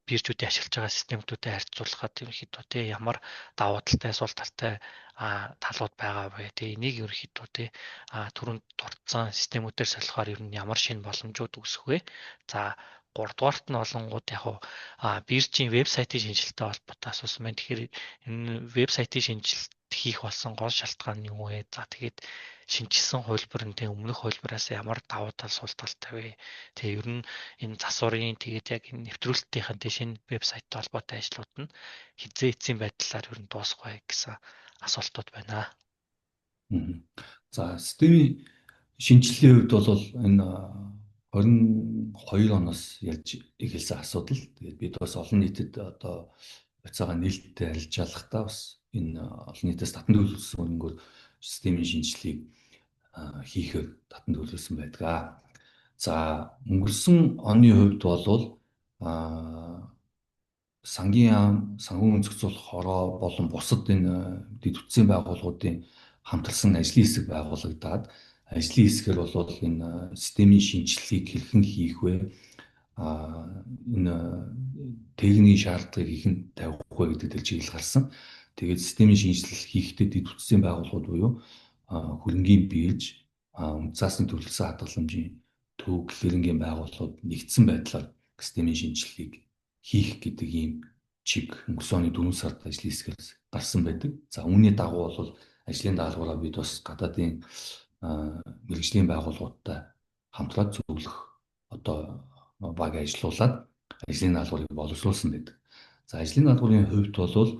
биржүүдийн ашиглаж байгаа системүүдтэй харьцуулахад ерөнхийдөө тий ямар давуу талтай, сул талтай талууд байгаа вэ? Тий, энийг ерөнхийдөө тий түрүүнд дурдсан системүүдээр солихоор ер нь ямар шинэ боломжууд үүсэх вэ? За, гуравдугаарт нь болонгууд яг уу биржийн вебсайтын шинэчлэлтэй холбоотой асуусан байна. Тэгэхээр энэ вебсайтын шинэчлэлт хийх болсон гол шалтгаан нь юу вэ? За, тэгээд шинэчилсэн хувилбар нь тэг өмнөх хувилбараас ямар давуу тал, сул талтай вэ? Тэгээ ер нь энэ засварын, тэгээд яг энэ нэвтрүүлэлтийн тэг шинэ вебсайттай холбоотой ажлууд нь хэзээ эцсийн байдлаар ер нь дуусах вэ гэсэн асуултууд байна. За, системийн шинэчлэлийн хувьд бол энэ 22 оноос ярьж эхэлсэн асуудал. Тэгээд бид бас олон нийтэд одоо хувьцаагаа нээлттэй арилжаалахдаа бас энэ олон нийтээс татан төлөвлөсөн хөрөнгөөр системийн шинэчлэлийг хийхээр татан төлөвлөсөн байдаг. За, өнгөрсөн оны хувьд бол сангийн яам, санхүүгийн зохицуулах хороо болон бусад энэ дэд бүтцийн байгууллагуудын хамтарсан ажлын хэсэг байгуулагдаад Ажлын хэсгээр бол энэ системийн шинжилгээг хэрхэн хийх вэ? Энэ техникийн шаардлагыг хэрхэн тавих вэ гэдэг дээр чиглэл гарсан. Тэгээд системийн шинжилэл хийхдээ дэд бүтцийн байгууллагууд буюу хөрөнгийн бирж, үнэт заасны төлөвлөсөн хадгаламжийн төв, клирингийн байгууллагууд нэгдсэн байдлаар системийн шинжилгээг хийх гэдэг ийм чиг өнгөрсөн оны 4 сард ажлын хэсгээр гарсан байдаг. За, үүний дагуу бол ажлын даалгавраа бид бас гадаадын мэргэжлийн байгууллагуудтай хамтраад зөвлөх одоо баг ажиллуулад ажлын даалгаврыг боловсруулсан байдаг. За, ажлын даалгаврын хувьд бол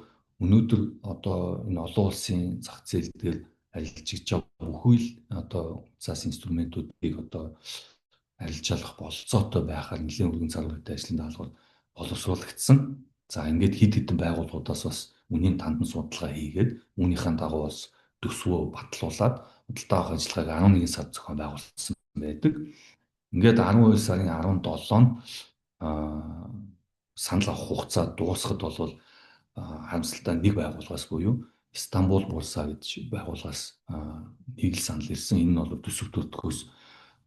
өнөөдөр одоо энэ олон улсын зах зээл дээр арилжиж байгаа бүхий л одоо цаас инструментуудыг одоо арилжаалах бололцоотой байхаар нэлээн өргөн цар хүрээтэй ажлын даалгавар боловсруулагдсан. За, ингээд хэд хэдэн байгууллагуудаас бас үнийн тандан судалгаа хийгээд, үүнийхэн дагуу бас төсвөө батлуулаад, худалдаа авах ажиллагааг 11 сард зохион байгуулсан байдаг. Ингээд 12 сарын 17-нд санал авах хугацаа дуусахад бол харамсалтай нэг байгууллагаас буюу Стамбул бурсаа гэж байгууллагаас нэг л санал ирсэн. Энэ нь бол төсөв төрдгөөс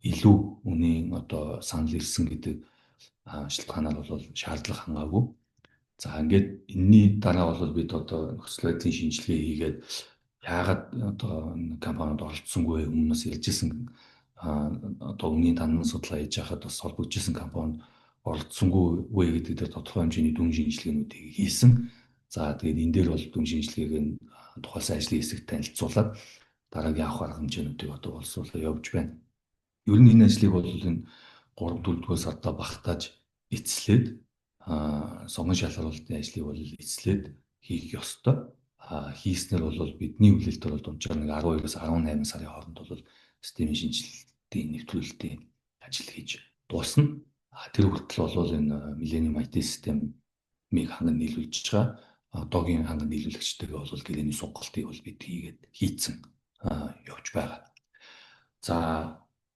илүү үнийн одоо санал ирсэн гэдэг шалтгаанаар бол шаардлага хангаагүй. За, ингээд энэний дараа бол бид одоо нөхцөл байдлын шинжилгээ хийгээд, яагаад одоо компаниуд оролцсонгүй, өмнөөс ярьжсэн, одоо үнийн танан судалгаа хийж байхад бас холбогдож исэн компанид оролцсонгүй вэ гэдэг дээр тодорхой хэмжээний дүн шинжилгээнүүдийг хийсэн. За, тэгээд энэ дээр бол дүн шинжилгээг нь тухайлсан ажлын хэсэгт танилцуулаад, дараагийн авах арга хэмжээнүүдийг одоо боловсруулаад явж байна. Ер нь энэ ажлыг бол энэ 3 4 дугаар сарда багтааж эцэслээд, сонгон шалгаруулалтын ажлыг бол эцэслээд хийх ёстой. Хийснээр бол бидний хүлээлтээр бол дунджаар нэг 12-оос 18 сарын хооронд бол системийн шинжилэлтийн нэвтрүүлэлтийн ажил хийж дуусна. Тэр хүртэл бол энэ Millennium IT системийг ханган нийлүүлж байгаа. Одоогийн ханган нийлүүлэгчтэйгээ бол гэрээний сугалтыг бол бид хийгээд хийцэн явж байгаа. За,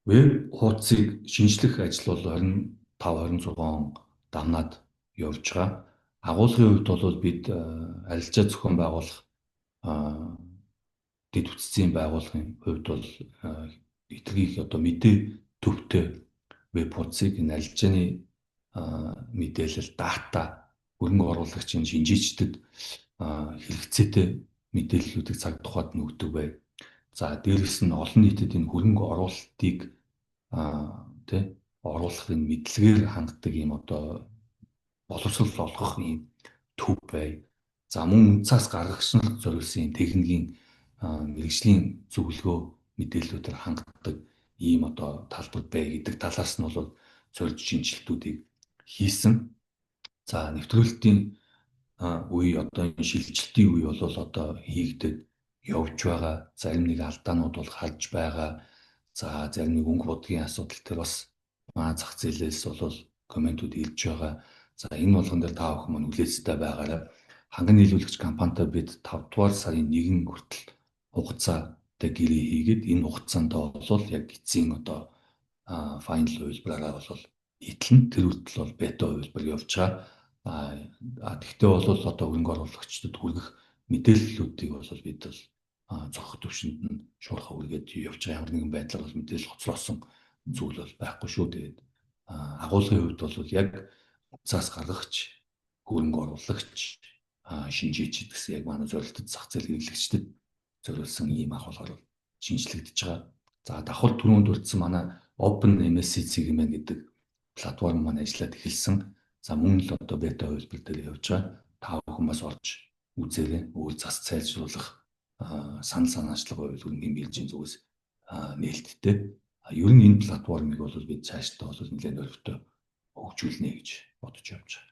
веб хуудсыг шинжлэх ажил бол 25 26 он дамнаад явж байгаа. Агуулгын хувьд бол бид арилжаа зохион байгуулах дэд бүтцийн байгууллагын хувьд бол хэтэрхий одоо мэдээ төвтэй веб хуудсыг, энэ арилжааны мэдээлэл, дата, хөрөнгө оруулагчийн, шинжээчдэд хэрэгцээтэй мэдээллүүдийг цаг тухайд нь өгдөг бай. За, дээрэс нь олон нийтэд энэ хөрөнгө оруулалтыг тий оруулах энэ мэдлэгээр ханддаг ийм одоо боловсрол олгох ийм төв бай. За, мөн цаас гаргагч нарт зориулсан ийм техникийн мэргэжлийн зөвлөгөө мэдээллүүдээр хангадаг ийм одоо талбар бай гэдэг талаас нь бол зорж шинжилтүүдийг хийсэн. За, нэвтрүүлэлтийн үе, одоо энэ шилжилтийн үе бол одоо хийгдээд явж байгаа. Зарим нэг алдаанууд бол харж байгаа. За, зарим нэг өнгө будгийн асуудал төр бас зах зээлээс бол комментүүд ирж байгаа. За, энэ болгон дээр та бүхэн маань хүлээлттэй байгаарай. Ханган нийлүүлэгч компанитай бид 5 дугаар сарын 1 хүртэл хугацаатай гэрээ хийгээд, энэ хугацаанд бол яг эцсийн одоо final хувилбараараа бол нийтлэн, тэр хүртэл бол бета хувилбар явж байгаа. А тэгтээ бол одоо хөрөнгө оруулагчдад хүргэх мэдээллүүдийг бол бид бол зохих төвшөнд нь шуурхаа үргээд явж байгаа. Ямар нэгэн байдлаар бол мэдээлэл хоцроосон зүйл бол байхгүй шүү. Тэгээд агуулгын хувьд бол яг цаас гаргагч, хөрөнгө оруулагч, шинжээчд гэсэн яг манай зорилтод зах зээл хэрэглэгчдэд зориулсан ийм агуулгаар шинжлэгдэж байгаа. За, давхар түрүүнд дурдсан манай Open MSC гэмэн гэдэг платформ маань ажиллаад эхэлсэн. За, мөн л одоо бета хувилбар дээр явж байгаа. Та бүхэн бас орж үзээрэй. Өөр зас цайлжруулах санал санаачлага байвал хөрөнгөний биржийн зүгээс нээлттэй. Ер нь энэ платформыг бол бид цаашдаа бол нэлээд өрөвтэй хөгжүүлнэ гэж бодож явж байгаа.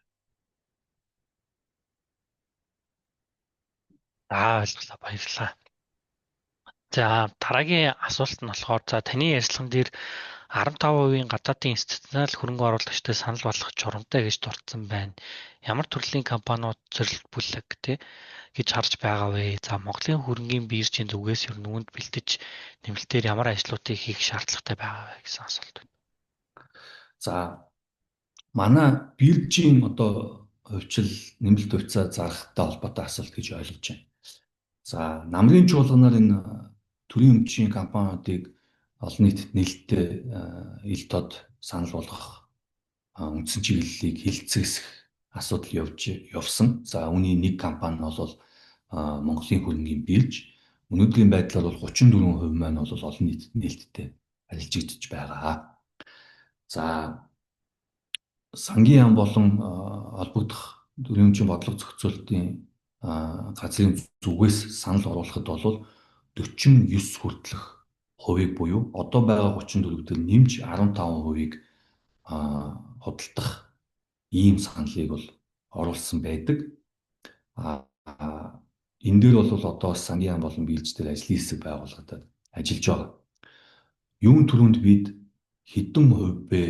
За, ойлголоо, баярлалаа. За, дараагийн асуулт нь болохоор, за, таны ярилцлаган дээр 15% гадаадын институционал хөрөнгө оруулагчтай санал болгох журамтай гэж дурдсан байна. Ямар төрлийн компаниуд зорилт бүлэг тий гэж харж байгаа вэ? За, Монголын хөрөнгийн биржийн зүгээс ер нь үүнд бэлтэж нэмэлтээр ямар ажлуудыг хийх шаардлагатай байгаа вэ гэсэн асуулт байна. За, манай биржийн одоо хувьчил нэмэлт хувьцаа зарахтай холбоотой асуулт гэж ойлгож байна. За, намрын чуулганаар энэ төрийн өмчийн компаниудыг Олон нийтэд нээлттэй ил тод санал болгох үндсэн чиглэлийг хилцээсэх асуудал явж явсан. За, үүний нэг компани нь бол Монголын хөрөнгийн бирж. Өнөөдрийн байдлаар бол 34% маань бол олон нийтэд нээлттэй арилжигдж байгаа. За, сангийн яам болон холбогдох төрийн бодлого зохицуулалтын газрын зүгээс санал оруулахад бол 49 хүртэлх хувийг буюу одоо байгаа 34 дээр нэмж 15%-ийг худалдах ийм саналыг бол оруулсан байдаг. Энэ дээр бол одоо сангийн яам болон бирж дээр ажлын хэсэг байгуулагдаад ажиллаж байгаа. Юун түрүүнд бид хэдэн хувь бэ?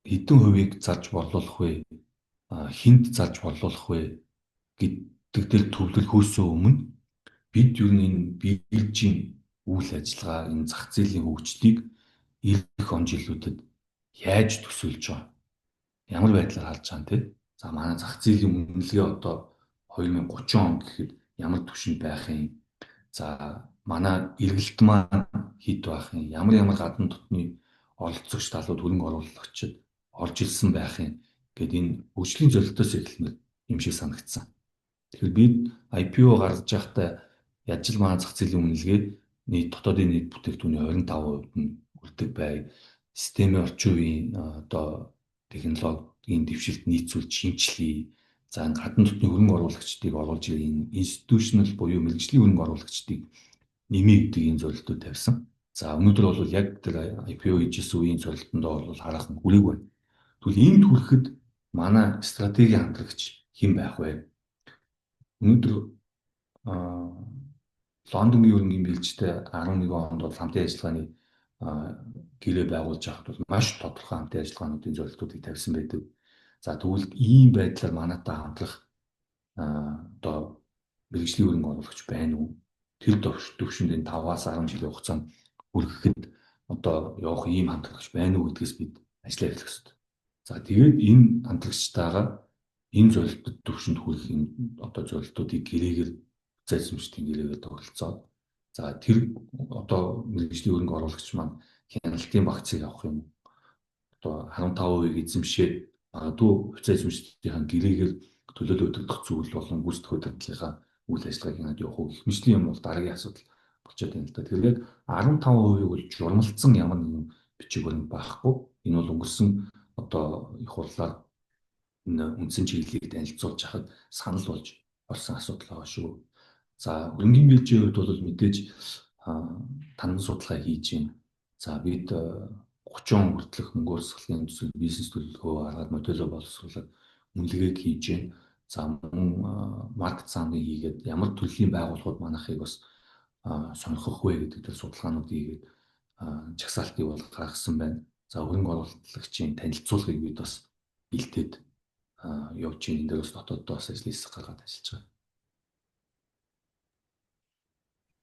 Хэдэн хувийг зарж борлуулах вэ? Хүнд зарж борлуулах вэ гэдэг дээр төвлөрөхөөсөө өмнө бид ер нь энэ биржийн үйл ажиллагаа, энэ зах зээлийн хөгжлийг ирэх он жилүүдэд яаж төсөөлж байгаа? Ямар байдлаар харж байгаа юм те? За, манай зах зээлийн үнэлгээ одоо 2030 он гэхэд ямар түвшинд байх юм? За, манай эргэлт маань хэд байх юм? Ямар ямар гадна дотны оролцогч талууд, хөрөнгө оруулагчид орж ирсэн байх юм гээд энэ хөгжлийн зорилтоос эхлэмээр юм шиг санагдсан. Тэгэхээр бид IPO гаргаж байхдаа яаж л манай зах зээлийн үнэлгээ нийт дотоодын нийт бүтээгдэхүүний 25% нь хүрдэг бай. Системийн орчин үеийн одоо технологийн дэвшилт нийцүүлж шинэчлэе. За, энэ гадна дотны хөрөнгө оруулагчдыг оруулж ирэх, institutional буюу мэргэжлийн хөрөнгө оруулагчдыг нэмээ гэдэг энэ зорилтууд тавьсан. За, өнөөдөр бол яг тэр IPO хийжсэн үеийн зорилтондоо бол хараахан хүрээгүй байна. Тэгвэл энд хүрэхэд манай стратегийн хамтрагч хэн байх вэ? Өнөөдөр Лондонгийн хөрөнгийн биржтэй 11 онд бол хамтын ажиллагааны гэрээ байгуулж байхад бол маш тодорхой хамтын ажиллагаануудын зорилтуудыг тавьсан байдаг. За, тэгвэл ийм байдлаар манайтай хамтрах одоо мэргэжлийн хөрөнгө оруулагч байна уу? Тэр төвшөнд энэ 5-аас 10 жилийн хугацаанд хүрэхэд одоо явах ийм хамтрагч байна уу гэдгээс бид ажиллаа эхлэх ёстой. За, тэгээд энэ хамтрагчтайгаа энэ зорилтод төвшөнд хүрэх энэ одоо зорилтуудыг гэрээгээр, эзэмшдийн гэрээгээр тогтолцоод, за, тэр одоо мэргэжлийн хөрөнгө оруулагч маань хяналтын багцыг авах юм, одоо 15%-ийг эзэмшээд магадгүй хувьцаа эзэмшдийн гэрээгээр төлөөлөл удирдах зүйл болон гүйцэтгэх удирдлагынхаа үйл ажиллагааг хянаад явах уу гэх мэтийн юм бол дараагийн асуудал болчиход байна л да. Тэгэхээр яг 15%-ийг бол журмалцсан ямар нэгэн бичиг баримт байхгүй. Энэ бол өнгөрсөн одоо их хурлаар энэ үндсэн чиглэлийг танилцуулж хахад санал болж болсон асуудал байгаа шүү. За, хөрөнгийн биржийн хувьд бол мэдээж танин судалгаа хийж байна. За, бид 30 он хүртэлх мөнгө урсгалын төсөл, бизнес төлөвлөгөө гаргаад, модельо боловсруулаад үнэлгээг хийж байна. За, мөн market sounding хийгээд ямар төрлийн байгууллагууд манайхыг бас сонирхох вэ гэдэг дээр судалгаанууд хийгээд жагсаалтыг бол гаргасан байна. За, хөрөнгө оруулагчийн танилцуулгыг бид бас бэлтээд явж байна. Энэ дээр бас дотооддоо бас ажил хэсэг гаргаад ажиллаж байгаа.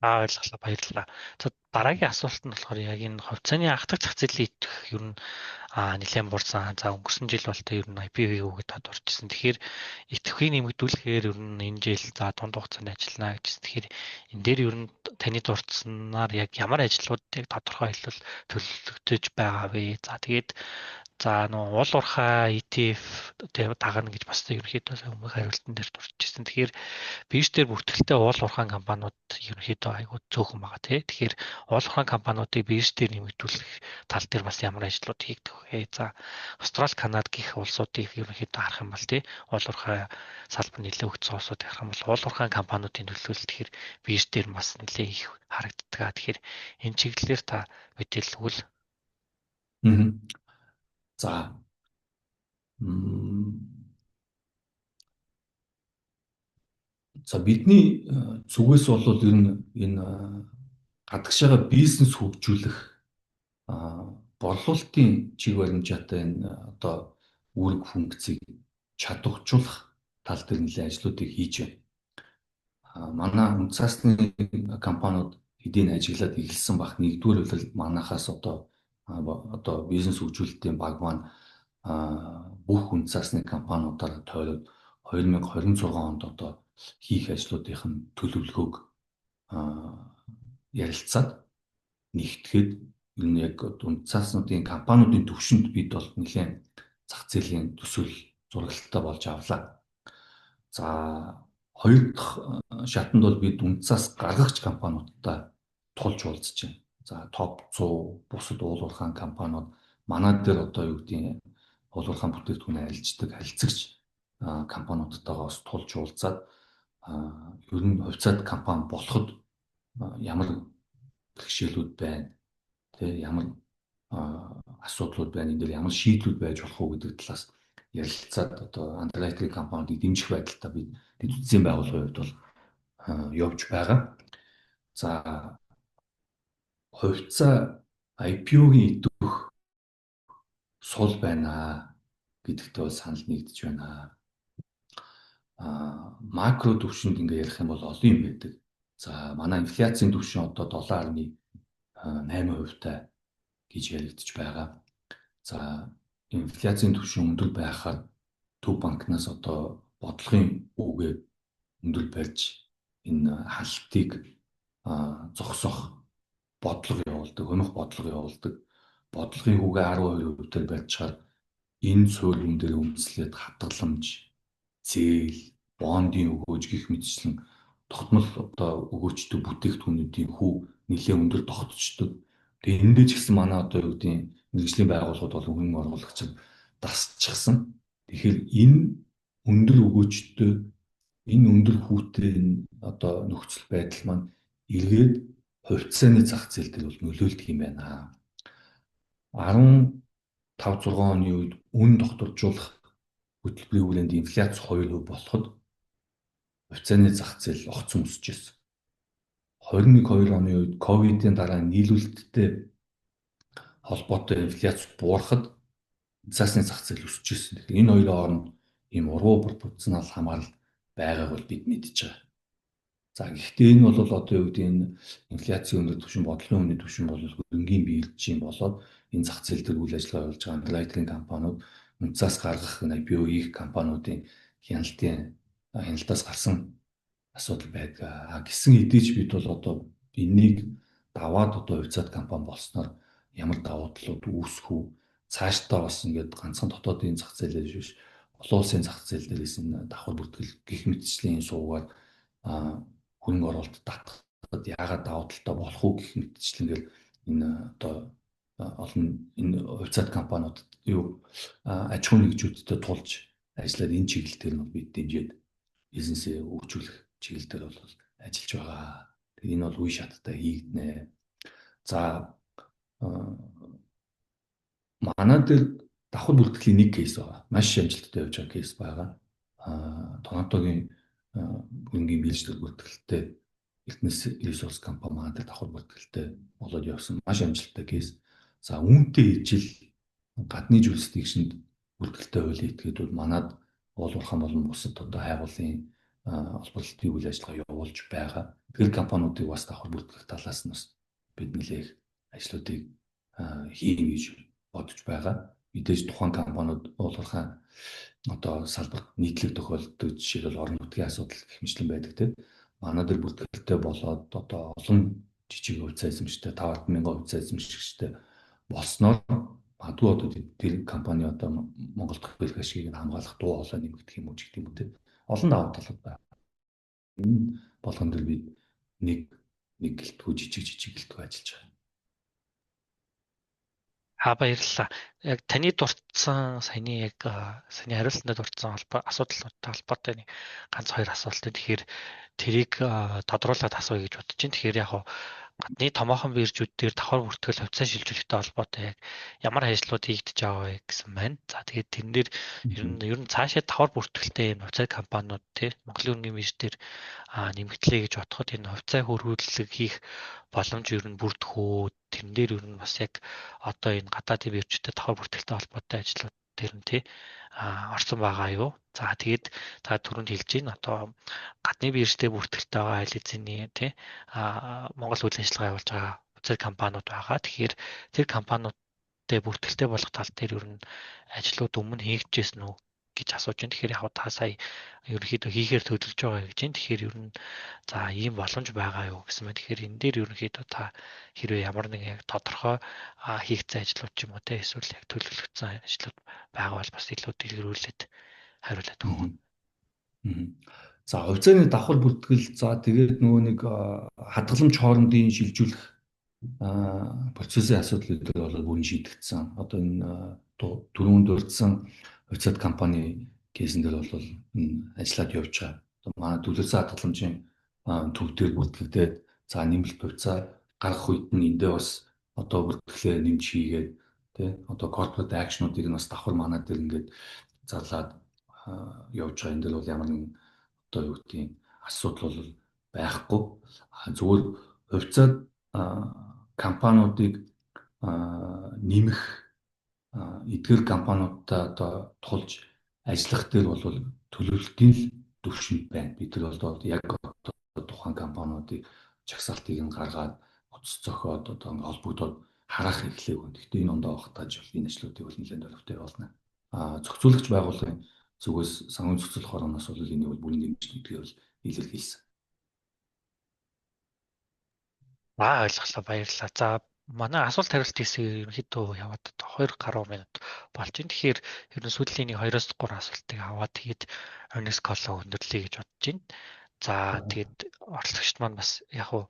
Аа, ойлголоо, баярлалаа. За, дараагийн асуулт нь болохоор яг энэ хувьцааны анхдах зах зээлийн итгэх ер нь нэлээд буурсан. За, өнгөрсөн жил бол ер нь IPO хийгээгүй тод орчихсон. Тэгэхээр итгэхийг нэмэгдүүлэхээр ер нь энэ жил, за, дунд хугацаанд ажиллана гэж. Тэгэхээр энэ дээр ер нь таны дурдсанаар яг ямар ажлууд яг тодорхой хэлбэл төлөвлөгдөж байгаа вэ? За, тэгээд за нөгөө уул уурхай ETF дагна гэж бас ерөнхийдөө өмнөх хариултан дээр дурдчихсан. Тэгэхээр бирж дээр бүртгэлтэй уул уурхайн компаниуд ерөнхийдөө айгүй цөөхөн байгаа тий. Тэгэхээр уул уурхайн компаниудыг бирж дээр нэмэгдүүлэх тал дээр бас ямар ажлууд хийгдэх вэ? За, Австрали, Канада гэх улсуудыг ерөнхийдөө харах юм бол тий, уул уурхай салбар нэлээд хөгжсөн улсуудыг харах юм бол уул уурхайн компаниудын төлөөлөлт тэгэхээр бирж дээр бас нэлээд их харагддаг. Тэгэхээр энэ чиглэлээр та мэдээлэл өгвөл. За. За, бидний зүгээс бол ер нь энэ гадагшаага бизнес хөгжүүлэх, борлуулалтын чиг баримжаатай энэ одоо үүрэг функцийг чадваржуулах тал дээр нэлээд ажлуудыг хийж байна. Манай үндэсний компаниуд хэдийн ажиглаад эхэлсэн бах. Нэгдүгээр үйл манахаас одоо бизнес хөгжүүлэлтийн баг маань бүх үндэсний компаниудаар тойроод 2026 онд одоо хийх ажлуудын төлөвлөгөөг ярилцаад нэгтгэхэд ер нь яг үнд цааснуудын компаниудын түвшинд бид бол нэлээд зах зээлийн төсөөл зураглалтай болж авлаа. За, хоёр дахь шатанд бол бид үнд цаас гаргагч компаниудтай тулж уулзж байна. За, топ 100 бусад уулуурхаан компаниуд манай дээр одоо юу гэдгийг уулуурхаан бүтээгдэхүүнээ арилждаг харилцагч компаниудтайгаа бас тулж уулзаад ер нь хувьцаат компани болоход ямар бэрхшээлүүд байна, тэ, ямар асуудлууд байна, энэ дээр ямар шийдлүүд байж болох уу гэдэг талаас ярилцаад одоо underwriting компаниудыг дэмжих байдалтай бид эд үзэсийн байгууллагын хувьд бол явж байгаа. За, хувьцаа IPO-гийн идэвх сул байна гэдэгтээ бол санал нэгдэж байна. Макро түвшинд ингээ ярих юм бол олон юм байдаг. За, манай инфляцийн түвшин одоо 7.8% тай гэж яригдж байгаа. За, инфляцийн түвшин өндөр байхаар Төв банкнаас одоо бодлогын үгээ өндөр барьж энэ халтыг зогсоох бодлого явуулдаг, хумих бодлого явуулдаг. Бодлогын хүүгээ 12% дээр барьчихаар энэ суурин дээр үндэслээд хадгаламж, зээл, бондын өгөөж гих мэтчлэн тогтмол одоо өгөөчтэй бүтээгдэхүүнүүдийн хүү нэлээд өндөр тогтцдог. Тэгээ эндээ ч гэсэн манай одоо юу гэдгийг мэргэжлийн байгууллагууд болон хөрөнгө оруулагчид дасчихсан. Тэгэхээр энэ өндөр өгөөчтэй, энэ өндөр хүүтэй энэ одоо нөхцөл байдал маань эргээд хувьцааны зах зээл дээр бол нөлөөлдөг юм байна. 15 6 оны үед үн тогтворжуулах хөтөлбөрийн хүрээнд инфляц 2% болоход хувьцааны зах зээл огцом өсөж ирсэн. 21 2 оны үед ковидын дараа нийлүүлэлттэй холбоотой инфляц буурахад цаасны зах зээл өсөж ирсэн. Тэгэхээр энэ хоёрын хооронд ийм ургуу пропорционал хамаарал байгааг бол бид мэдж байгаа. За, гэхдээ энэ бол одоо юу гэдэг энэ инфляцийн өндөр түвшин, бодлогын үнийн түвшин бол хөрөнгийн биелжийн болоод энэ зах зээл дээр үйл ажиллагаа явуулж байгаа underwriting компаниуд, үнцаас гаргах IPO хийх компаниудын хяналтаас гарсан асуудал байдаг. Гисэн хэдий ч бид бол одоо энийг даваад одоо хувьцаат компани болсноор ямар давуу талууд үүсэх үү? Цаашдаа бас ингээд ганцхан дотоодын зах зээлээр биш, олон улсын зах зээл дээрээс нь давхар бүртгэл гих мэтчлийн суугаар хөрөнгө оруулалт татахад яагаад давуу талтай болох уу гих мэтчлэнгээр энэ одоо олон энэ хувьцаат компаниуд юу аж ахуйн нэгжүүдтэй тулж ажиллаад энэ чиглэл дээр нь бид дэмжиж бизнесээ хөгжүүлэх чиглэл дээр бол ажиллаж байгаа. Тэгээ энэ бол үе шаттай хийгднэ. За, манай дээр давхар бүртгэлийн нэг case байгаа. Маш амжилттай явж байгаа case байгаа. Торонтогийн хөрөнгийн биелжлэл бүртгэлтэй Эрдэнэс Resource компани манай дээр давхар бүртгэлтэй болоод явсан маш амжилттай case. За, үүнтэй ижил гадны jurisdiction-д бүртгэлтэй хуулийн этгээдүүд манад уулуурхаан болон бусад одоо хайгуулын олборлолтын үйл ажиллагаа явуулж байгаа. Тэр компаниудыг бас давхар бүртгэх талаас нь бас бид нэлээх ажлуудыг хийнэ гэж бодож байгаа. Мэдээж тухайн компаниуд уулуурхаан одоо салбарт нийтлэг тохиолддог, жишээлбэл орон нутгийн асуудал гэх мэтлэн байдаг, тийм. Манай дээр бүртгэлтэй болоод одоо олон жижиг хувьцаа эзэмштэй, 5 мянган хувьцаа эзэмшигчтэй болсноор магадгүй одоо тэр компани одоо Монгол дахь эрх ашигыг хамгаалах дуу хоолой нэмэгдэх юм уу гэх юм уу, тийм. Олон давуу талууд байна. Энэ болгон дээр бид нэг нэг гэлтгүү, жижиг жижиг гэлтгүү ажиллаж байгаа. Баярлалаа. Яг таны дурдсан саяны яг саяны хариултанд дурдсан холбоо асуудлуудтай холбоотой нэг ганц хоёр асуулт. Тэгэхээр тэрийг тодруулаад асууя гэж бодож байна. Тэгэхээр яг гадны томоохон биржүүд дээр давхар бүртгэл хувьцаа шилжүүлэхтэй холбоотой яг ямар ажлууд хийгдэж байгаа вэ гэсэн байна. За, тэгээд тэрэн дээр ер нь цаашаа давхар бүртгэлтэй юм хувьцаа компаниуд тий Монголын хөрөнгийн бирж дээр нэмэгдлээ гэж бодоход энэ хувьцаа хөрвүүлэг хийх боломж ер нь бүрдэх үү? Тэрэн дээр ер нь бас яг одоо энэ гадаадын биржүүдтэй давхар бүртгэлтэй холбоотой ажлууд тэр нь тий орсон байгаа юу? За, тэгээд та түрүүнд хэлж байна, одоо гадны биржтэй бүртгэлтэй байгаа аль хэзээний тий Монгол үйл ажиллагаа явуулж байгаа хувьцаа компаниуд байгаа. Тэгэхээр тэр компаниудтай бүртгэлтэй болох тал дээр ер нь ажлууд өмнө хийгдчихсэн үү? гэж асууж байна. Тэгэхээр яг та сая ерөнхийдөө хийхээр төлөвлөж байгаа гэж байна. Тэгэхээр ер нь за ийм боломж байгаа юу гэсэн байна. Тэгэхээр энэ дээр ерөнхийдөө та хэрвээ ямар нэгэн яг тодорхой хийгдсэн ажлууд ч юм уу те эсвэл яг төлөвлөгдсөн ажлууд байгаа бол бас илүү дэлгэрүүлээд хариулаад өгөх. За, хувьцааны давхар бүртгэл, за тэгээд нөгөө нэг хадгаламж хоорондын шилжүүлэх процессын асуудал дээр бол бүрэн шийдэгдсэн. Одоо энэ түрүүнд дурдсан хувьцаат компани case эн дээр бол энэ ажиллаад явж байгаа. Одоо манай төлөвлөсөн хадгаламжийн төв дээр бүртгэгдээд, за нэмэлт хувьцаа гаргах үед нь эндээ бас одоо бүртгэлээ нэмж хийгээд тий одоо corporate action-уудыг нь бас давхар манай дээр ингээд зарлаад явж байгаа. Энэ дээр бол ямар нэгэн одоо юу гэдгийг асуудал бол байхгүй. Зүгээр хувьцаат компаниудыг нэмэх, эдгээр компаниудтай одоо тулж ажиллах дээр бол төлөвлөлтийн л төвшөнд байна. Бид нар бол яг одоо тухайн компаниудыг жагсаалтыг нь гаргаад, утас зохиод, одоо ингээ холбогдоод харах эхлэв. Гэхдээ энэ ондоо хатааж бол энэ ажлуудыг бол нэлээд дөрвтэй болно. Зохицуулагч байгууллагын зүгээс, санхүүгийн зохицуулах орооноос бол энийг бол бүрэн дэмжиж гэдгийг бол илэрхийлсэн. Аа, ойлголоо, баярлалаа. За, манай асуулт хариулт хэсэг ерөнхийдөө яваад одоо 2 гаруй минут болж байна. Тэгэхээр ер нь сүүлийн нэг 2-3 асуултыг аваад, тэгээд earnings call-оо өндөрлөе гэж бодож байна. За, тэгээд оролцогчд маань бас яг уу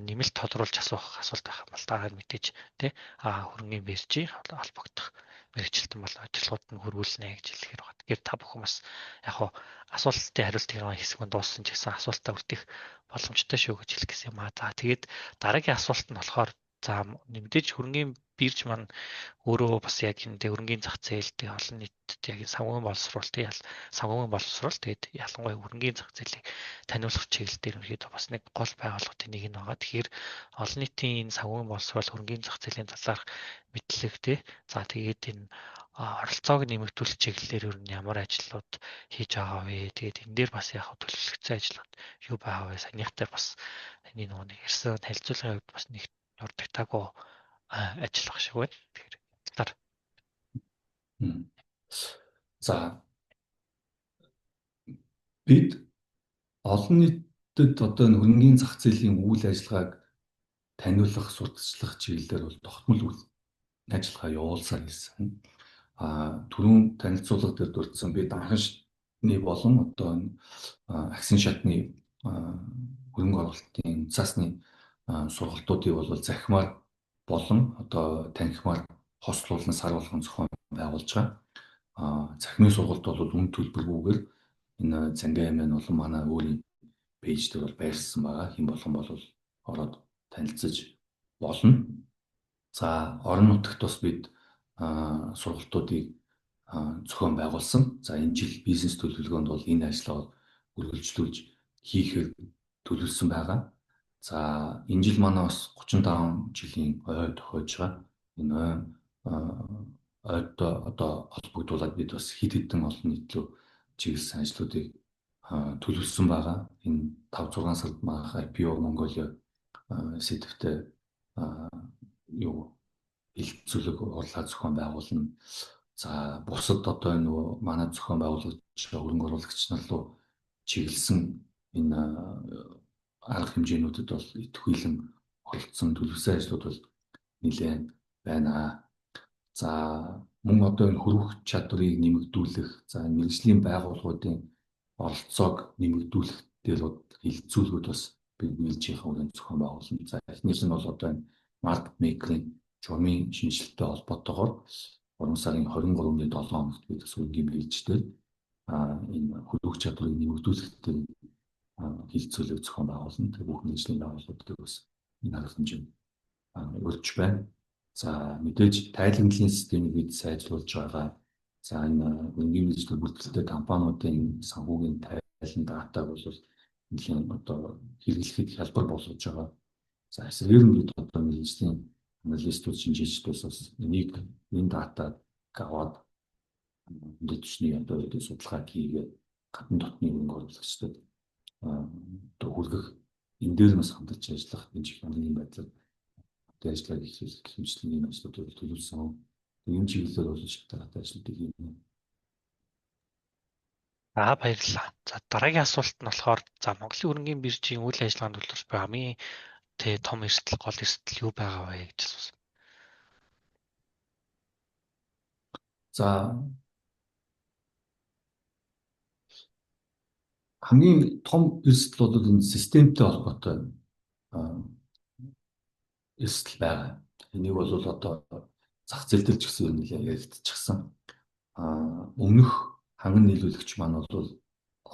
нэмэлт тодруулж асуух асуулт байх юм бол дараа нь мэдээж тий хөрөнгөний биржийн холбогдох мэргэжилтэн бол ажиллагууд нь хөрвүүлнэ гэж хэлэхээр байна. Тэгэхээр та бүхэн бас яг уу асуултын хариултын хэсэг нь дууссан ч гэсэн асуултаа үлдээх боломжтой шүү гэж хэлэх гэсэн юм аа. За, тэгээд дараагийн асуулт нь болохоор, за мэдээж хөрөнгөний бирж маань өөрөө бас яг энэ хөрөнгөний зах зээл, тэгээ олон нийтэд яг энэ санхүүгийн боловсруул, тий санхүүгийн боловсруул, тэгээд ялангуяа хөрөнгөний зах зээлийг таниулах чиглэл дээр ерөнхийдөө бас нэг гол байгууллагын нэг нь байгаа. Тэгэхээр олон нийтийн энэ санхүүгийн боловсруул, хөрөнгөний зах зээлийн талаарх мэдлэг, тий за тэгээд энэ оролцоог нэмэгдүүлэх чиглэлээр ер нь ямар ажлууд хийж байгаа вэ? Тэгээд энэ дээр бас яг төлөвлөгдсөн ажлууд юу байгаа вэ? Саяных дээр бас энэ нөгөө нэг ярьсан танилцуулгын хувьд бас нэг дурддагтаагүй ажил баг шиг байна. Тэгэхээр талаар. За, бид олон нийтэд одоо энэ хөрөнгөний зах зээлийн үйл ажиллагааг таниулах, сурталчлах чиглэлээр бол тогтмол үйл ажиллагаа явуулсаар ирсэн. Түрүүн танилцуулга дээр дурдсан бид анхан шатны болон одоо энэ агсын шатны хөрөнгө оруулалтын цаасны сургалтуудыг бол захимаар болон одоо танхимаар хослуулан сар болгон зохион байгуулж байгаа. Захимын сургалт бол үн төлбөргүйгээр энэ Цангай аймаг болон манай өөрийн page дээр бол байршсан байгаа. Хэн болгон бол ороод танилцаж болно. За, орон нутагт бас бид сургалтуудыг зохион байгуулсан. За, энэ жил бизнес төлөвлөгөөнд бол энэ ажлаа бол үргэлжлүүлж хийхээр төлөвлөсөн байгаа. За, энэ жил манай бас 35 жилийн ой тохиож байгаа. Энэ ойдтой одоо холбогдуулаад бид бас хэд хэдэн олон нийтлүү чиглэсэн ажлуудыг төлөвлөсөн байгаа. Энэ 5 6 сард манай IPO Mongolia сэдэвтэй юу хэлэлцүүлэг хурлаа зохион байгуулна. За, бусад одоо нөгөө манай зохион байгуулагч, хөрөнгө оруулагч нар руу чиглэсэн энэ арга хэмжээнүүдэд бол идэвхжүүлэн оролцсон төлөвлөсөн ажлууд бол нэлээд байна. За, мөн одоо энэ хөрвөх чадварыг нэмэгдүүлэх, за энэ мэргэжлийн байгууллагуудын оролцоог нэмэгдүүлэх дээр хэлэлцүүлгүүд бас бид мэргэжлийнхаа хүрээнд зохион байгуулна. За, эхнийх нь бол одоо энэ market maker-ийн журмын шинэчлэлтэй холбоотойгоор 3 сарын 23-ны 7 хоногт бид бас хөрөнгийн бирж дээр энэ хөрвөх чадварыг нэмэгдүүлэх дээр хэлэлцүүлэг зохион байгуулна. Тэр бүх мэргэжлийн байгууллагуудыг бас энэ арга хэмжээнд урьж байна. За, мэдээж тайлагналын системийг бид сайжруулж байгаа. За, энэ хөрөнгийн биржид бүртгэлтэй компаниудын санхүүгийн тайлан data г бол нэлийн одоо хэрэглэхэд хялбар болгож байгаа. За, эсрэгээр нь бид одоо мэргэжлийн аналистууд, шинжээчдээс бас энийг, энэ data г аваад өндөр түвшний одоо судалгаа хийгээд гадна дотны хөрөнгө оруулагчдад одоо хүргэх, энэ дээр бас хамтарч ажиллах энэ их ямар нэгэн байдлаар одоо ажиллагаа хийх гэх мэтчилэн ийм ажлуудыг төлөвлөсөн. Энэ чиглэлээр бол шатаатай ажлуудыг хийнэ. За, баярлалаа. За, дараагийн асуулт нь болохоор за Монголын хөрөнгийн биржийн үйл ажиллагаанд төлөвлөж буй хамгийн том эрсдэл, гол эрсдэл юу байгаа вэ гэж асуусан. За, хамгийн том эрсдэл бол энэ системтэй холбоотой эрсдэл байгаа. Энийг бол одоо зах зээл дээр ч гэсэн нэлээд яригдчихсан. Өмнөх ханган нийлүүлэгч маань бол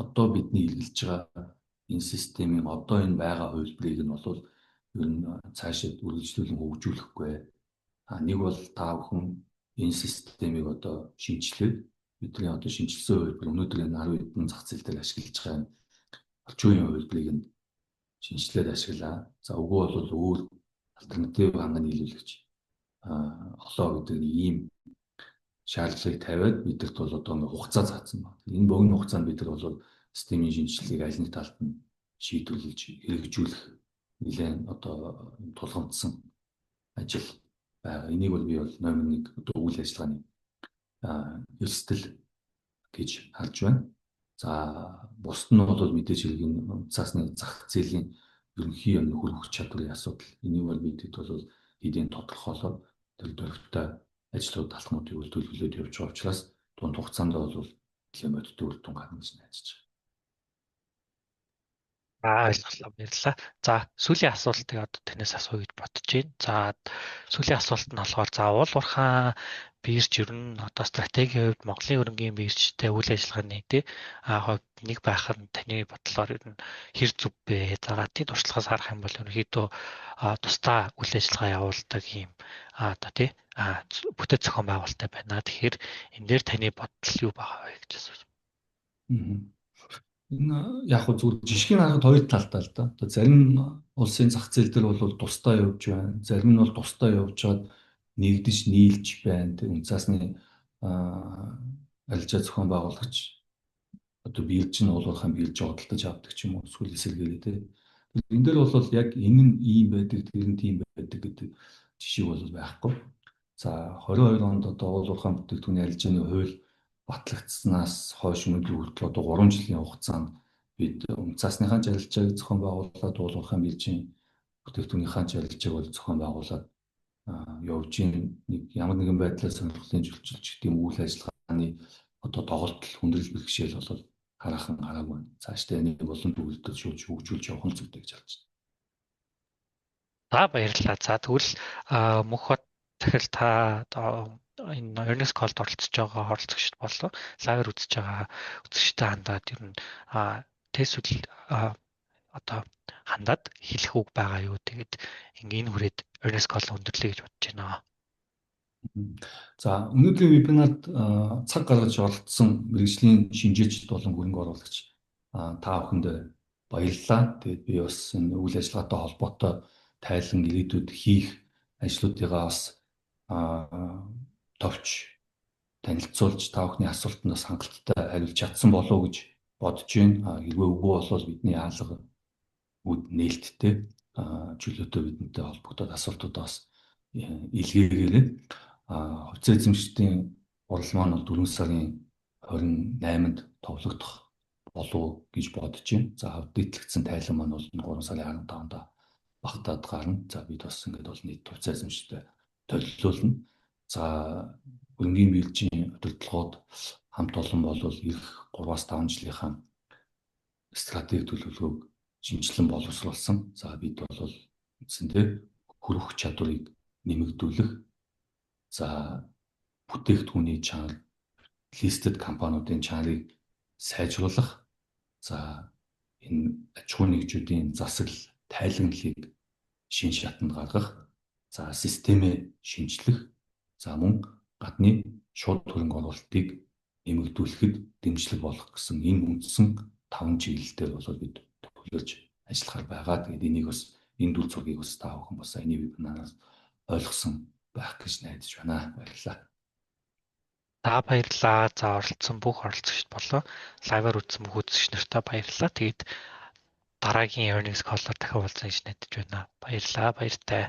одоо бидний хэрэглэж байгаа энэ системийн одоо энэ байгаа хувилбарыг нь бол ер нь цаашид үргэлжлүүлэн хөгжүүлэхгүй. Нэг бол та бүхэн энэ системийг одоо шинэчлээд бидний одоо шинэчилсэн хувилбар өнөөдөр энэ 10 хэдэн зах зээл дээр ашиглаж байгаа энэ орчин үеийн хувилбарыг нь шинэчлээд ашиглаа. За, үгүй бол өөр альтернатив ханган нийлүүлэгч олоо гэдэг нэг ийм шаардлагыг тавиад бидэрт бол одоо нэг хугацаа заасан байна. Энэ богино хугацаанд бид нар бол системийн шинэчлэлийг аль нэг талд нь шийдвэрлэж хэрэгжүүлэх нэлээд одоо тулгамдсан ажил байгаа. Энийг бол би бол номер 1 одоо үйл ажиллагааны эрсдэл гэж харж байна. За, бусд нь бол мэдээж хэрэг энэ цаасны зах зээлийн ерөнхий юм хөрвөх чадварын асуудал. Энийг бол бидэд бол хэдийн тодорхойлоод тэр дөрвтэй ажлууд алхмуудыг үл төлөвлөд явж байгаа учраас дунд хугацаанд бол нэлээд бодиттой үр дүн гарна гэж найдаж байна. Ойлголоо, баярлалаа. За, сүүлийн асуултыг одоо танаас асууя гэж бодож байна. За, сүүлийн асуулт нь болохоор за уул уурхайн бирж ер нь одоо стратегийн хувьд Монголын хөрөнгийн биржтэй үйл ажиллагааны тий хувьд нэг байх нь таны бодлоор ер нь хэр зөв бэ? За, гатын туршлагаас харах юм бол ерөнхийдөө тусдаа үйл ажиллагаа явуулдаг юм одоо тий бүтэц зохион байгуулалттай байна. Тэгэхээр энэ дээр таны бодол юу байгаа вэ гэж асууж байна. Энэ яг хөө зүгээр жишгийг харахад хоёр талтай л да. Одоо зарим улсын зах зээл дээр бол тусдаа явж байна. Зарим нь бол тусдаа явж чад нэгдэж нийлж байна. Тэг үнцаасны арилжаа зохион байгуулагч одоо бирж нь уулуурхайн бирж одолтож авдаг ч юм уу эсвэл эсэргээрээ тэ. Энэ дээр бол яг энэ нь ийм байдаг, тэр нь тийм байдаг гэдэг жишээ бол байхгүй. За, 22 онд одоо уулуурхайн бүтээгдэхүүний арилжааны хууль батлагдсанаас хойш өнөөдөр хүртэл одоо 3 жилийн хугацаанд бид үнцаасныхаа арилжааг зохион байгуулад, уулуурхайн биржийн бүтээгдэхүүнийхээ арилжааг бол зохион байгуулад явж нэг ямар нэгэн байдлаар сонирхлын төлчилж гэдэг юм үйл ажиллагааны одоо доголдол хүндрэл бэрхшээл бол хараахан гараагүй байна. Цаашдаа энийг болон төгөлдөж шүүж хөгжүүлж явах нь зүйтэй гэж харж байна. За, баярлалаа. За, тэгвэл Мөнхбат дахил та энэ earnings call-д оролцож байгаа оролцогчд болон live-аар үзэж байгаа үзэгчдэд хандаад ер нь тест одоо хандаад хэлэх үг байгаа юу? Тэгээд ингийн хүрээд earnings call өндөрлөе гэж бодож байна. За, өнөөдрийн вебинарт цаг гаргаж оролцсон мэргэжлийн шинжээчд болон хөрөнгө оруулагч та бүхэнд баярлалаа. Тэгээд би бас энэ үйл ажиллагаатай холбоотой тайлан ирээдүйд хийх ажлуудыгаа бас товч танилцуулж та бүхний асуултанд бас хангалттай хариулж чадсан болов уу гэж бодож байна. Хэрвээ үгүй болвол бидний хаалга үд нээлттэй, чөлөөтэй бидэнтэй холбогдоод асуултуудаа бас илгээгээрэй. Хувьцаа эзэмшигчдийн хурал маань бол 4 сарын 28-нд товлогдох болов гэж бодож байна. За, апдейтлэгдсэн тайлан маань бол 3 сарын 15-нд багтаад гарна. За, бид бас ингээд бол нийт хувьцаа эзэмшигчдэд төлөвлөлнө. За, хөрөнгийн биржийн удирдлагууд хамт олон болвол ирэх 3-5 жилийнхаа стратеги төлөвлөгөөг шинэчлэн боловсруулсан. За, бид бол үндсэндээ хөрөх чадварыг нэмэгдүүлэх, за, бүтээгдэхүүний чанар, listed компаниудын чанарыг сайжруулах, за, энэ аж ахуйн нэгжүүдийн засаглал тайланглалыг шинэ шатанд гаргах, за, системээ шинэчлэх, за, мөн гадны шууд хөрөнгө оруулалтыг нэмэгдүүлэхэд дэмжлэг болох гэсэн энэ үндсэн 5 чиглэл дээр бол бид төвлөрж ажиллахаар байгаа. Тэгээд энийг бас энэ дүр зургийг бас та бүхэн бас энэ вебинараас ойлгосон байх гэж найдаж байна. Баярлалаа. За, баярлалаа. За, оролцсон бүх оролцогчид болон live-аар үзсэн бүх үзэгч нартаа баярлалаа. Тэгээд дараагийн earnings call-оор дахин уулзана гэж найдаж байна. Баярлалаа. Баяртай.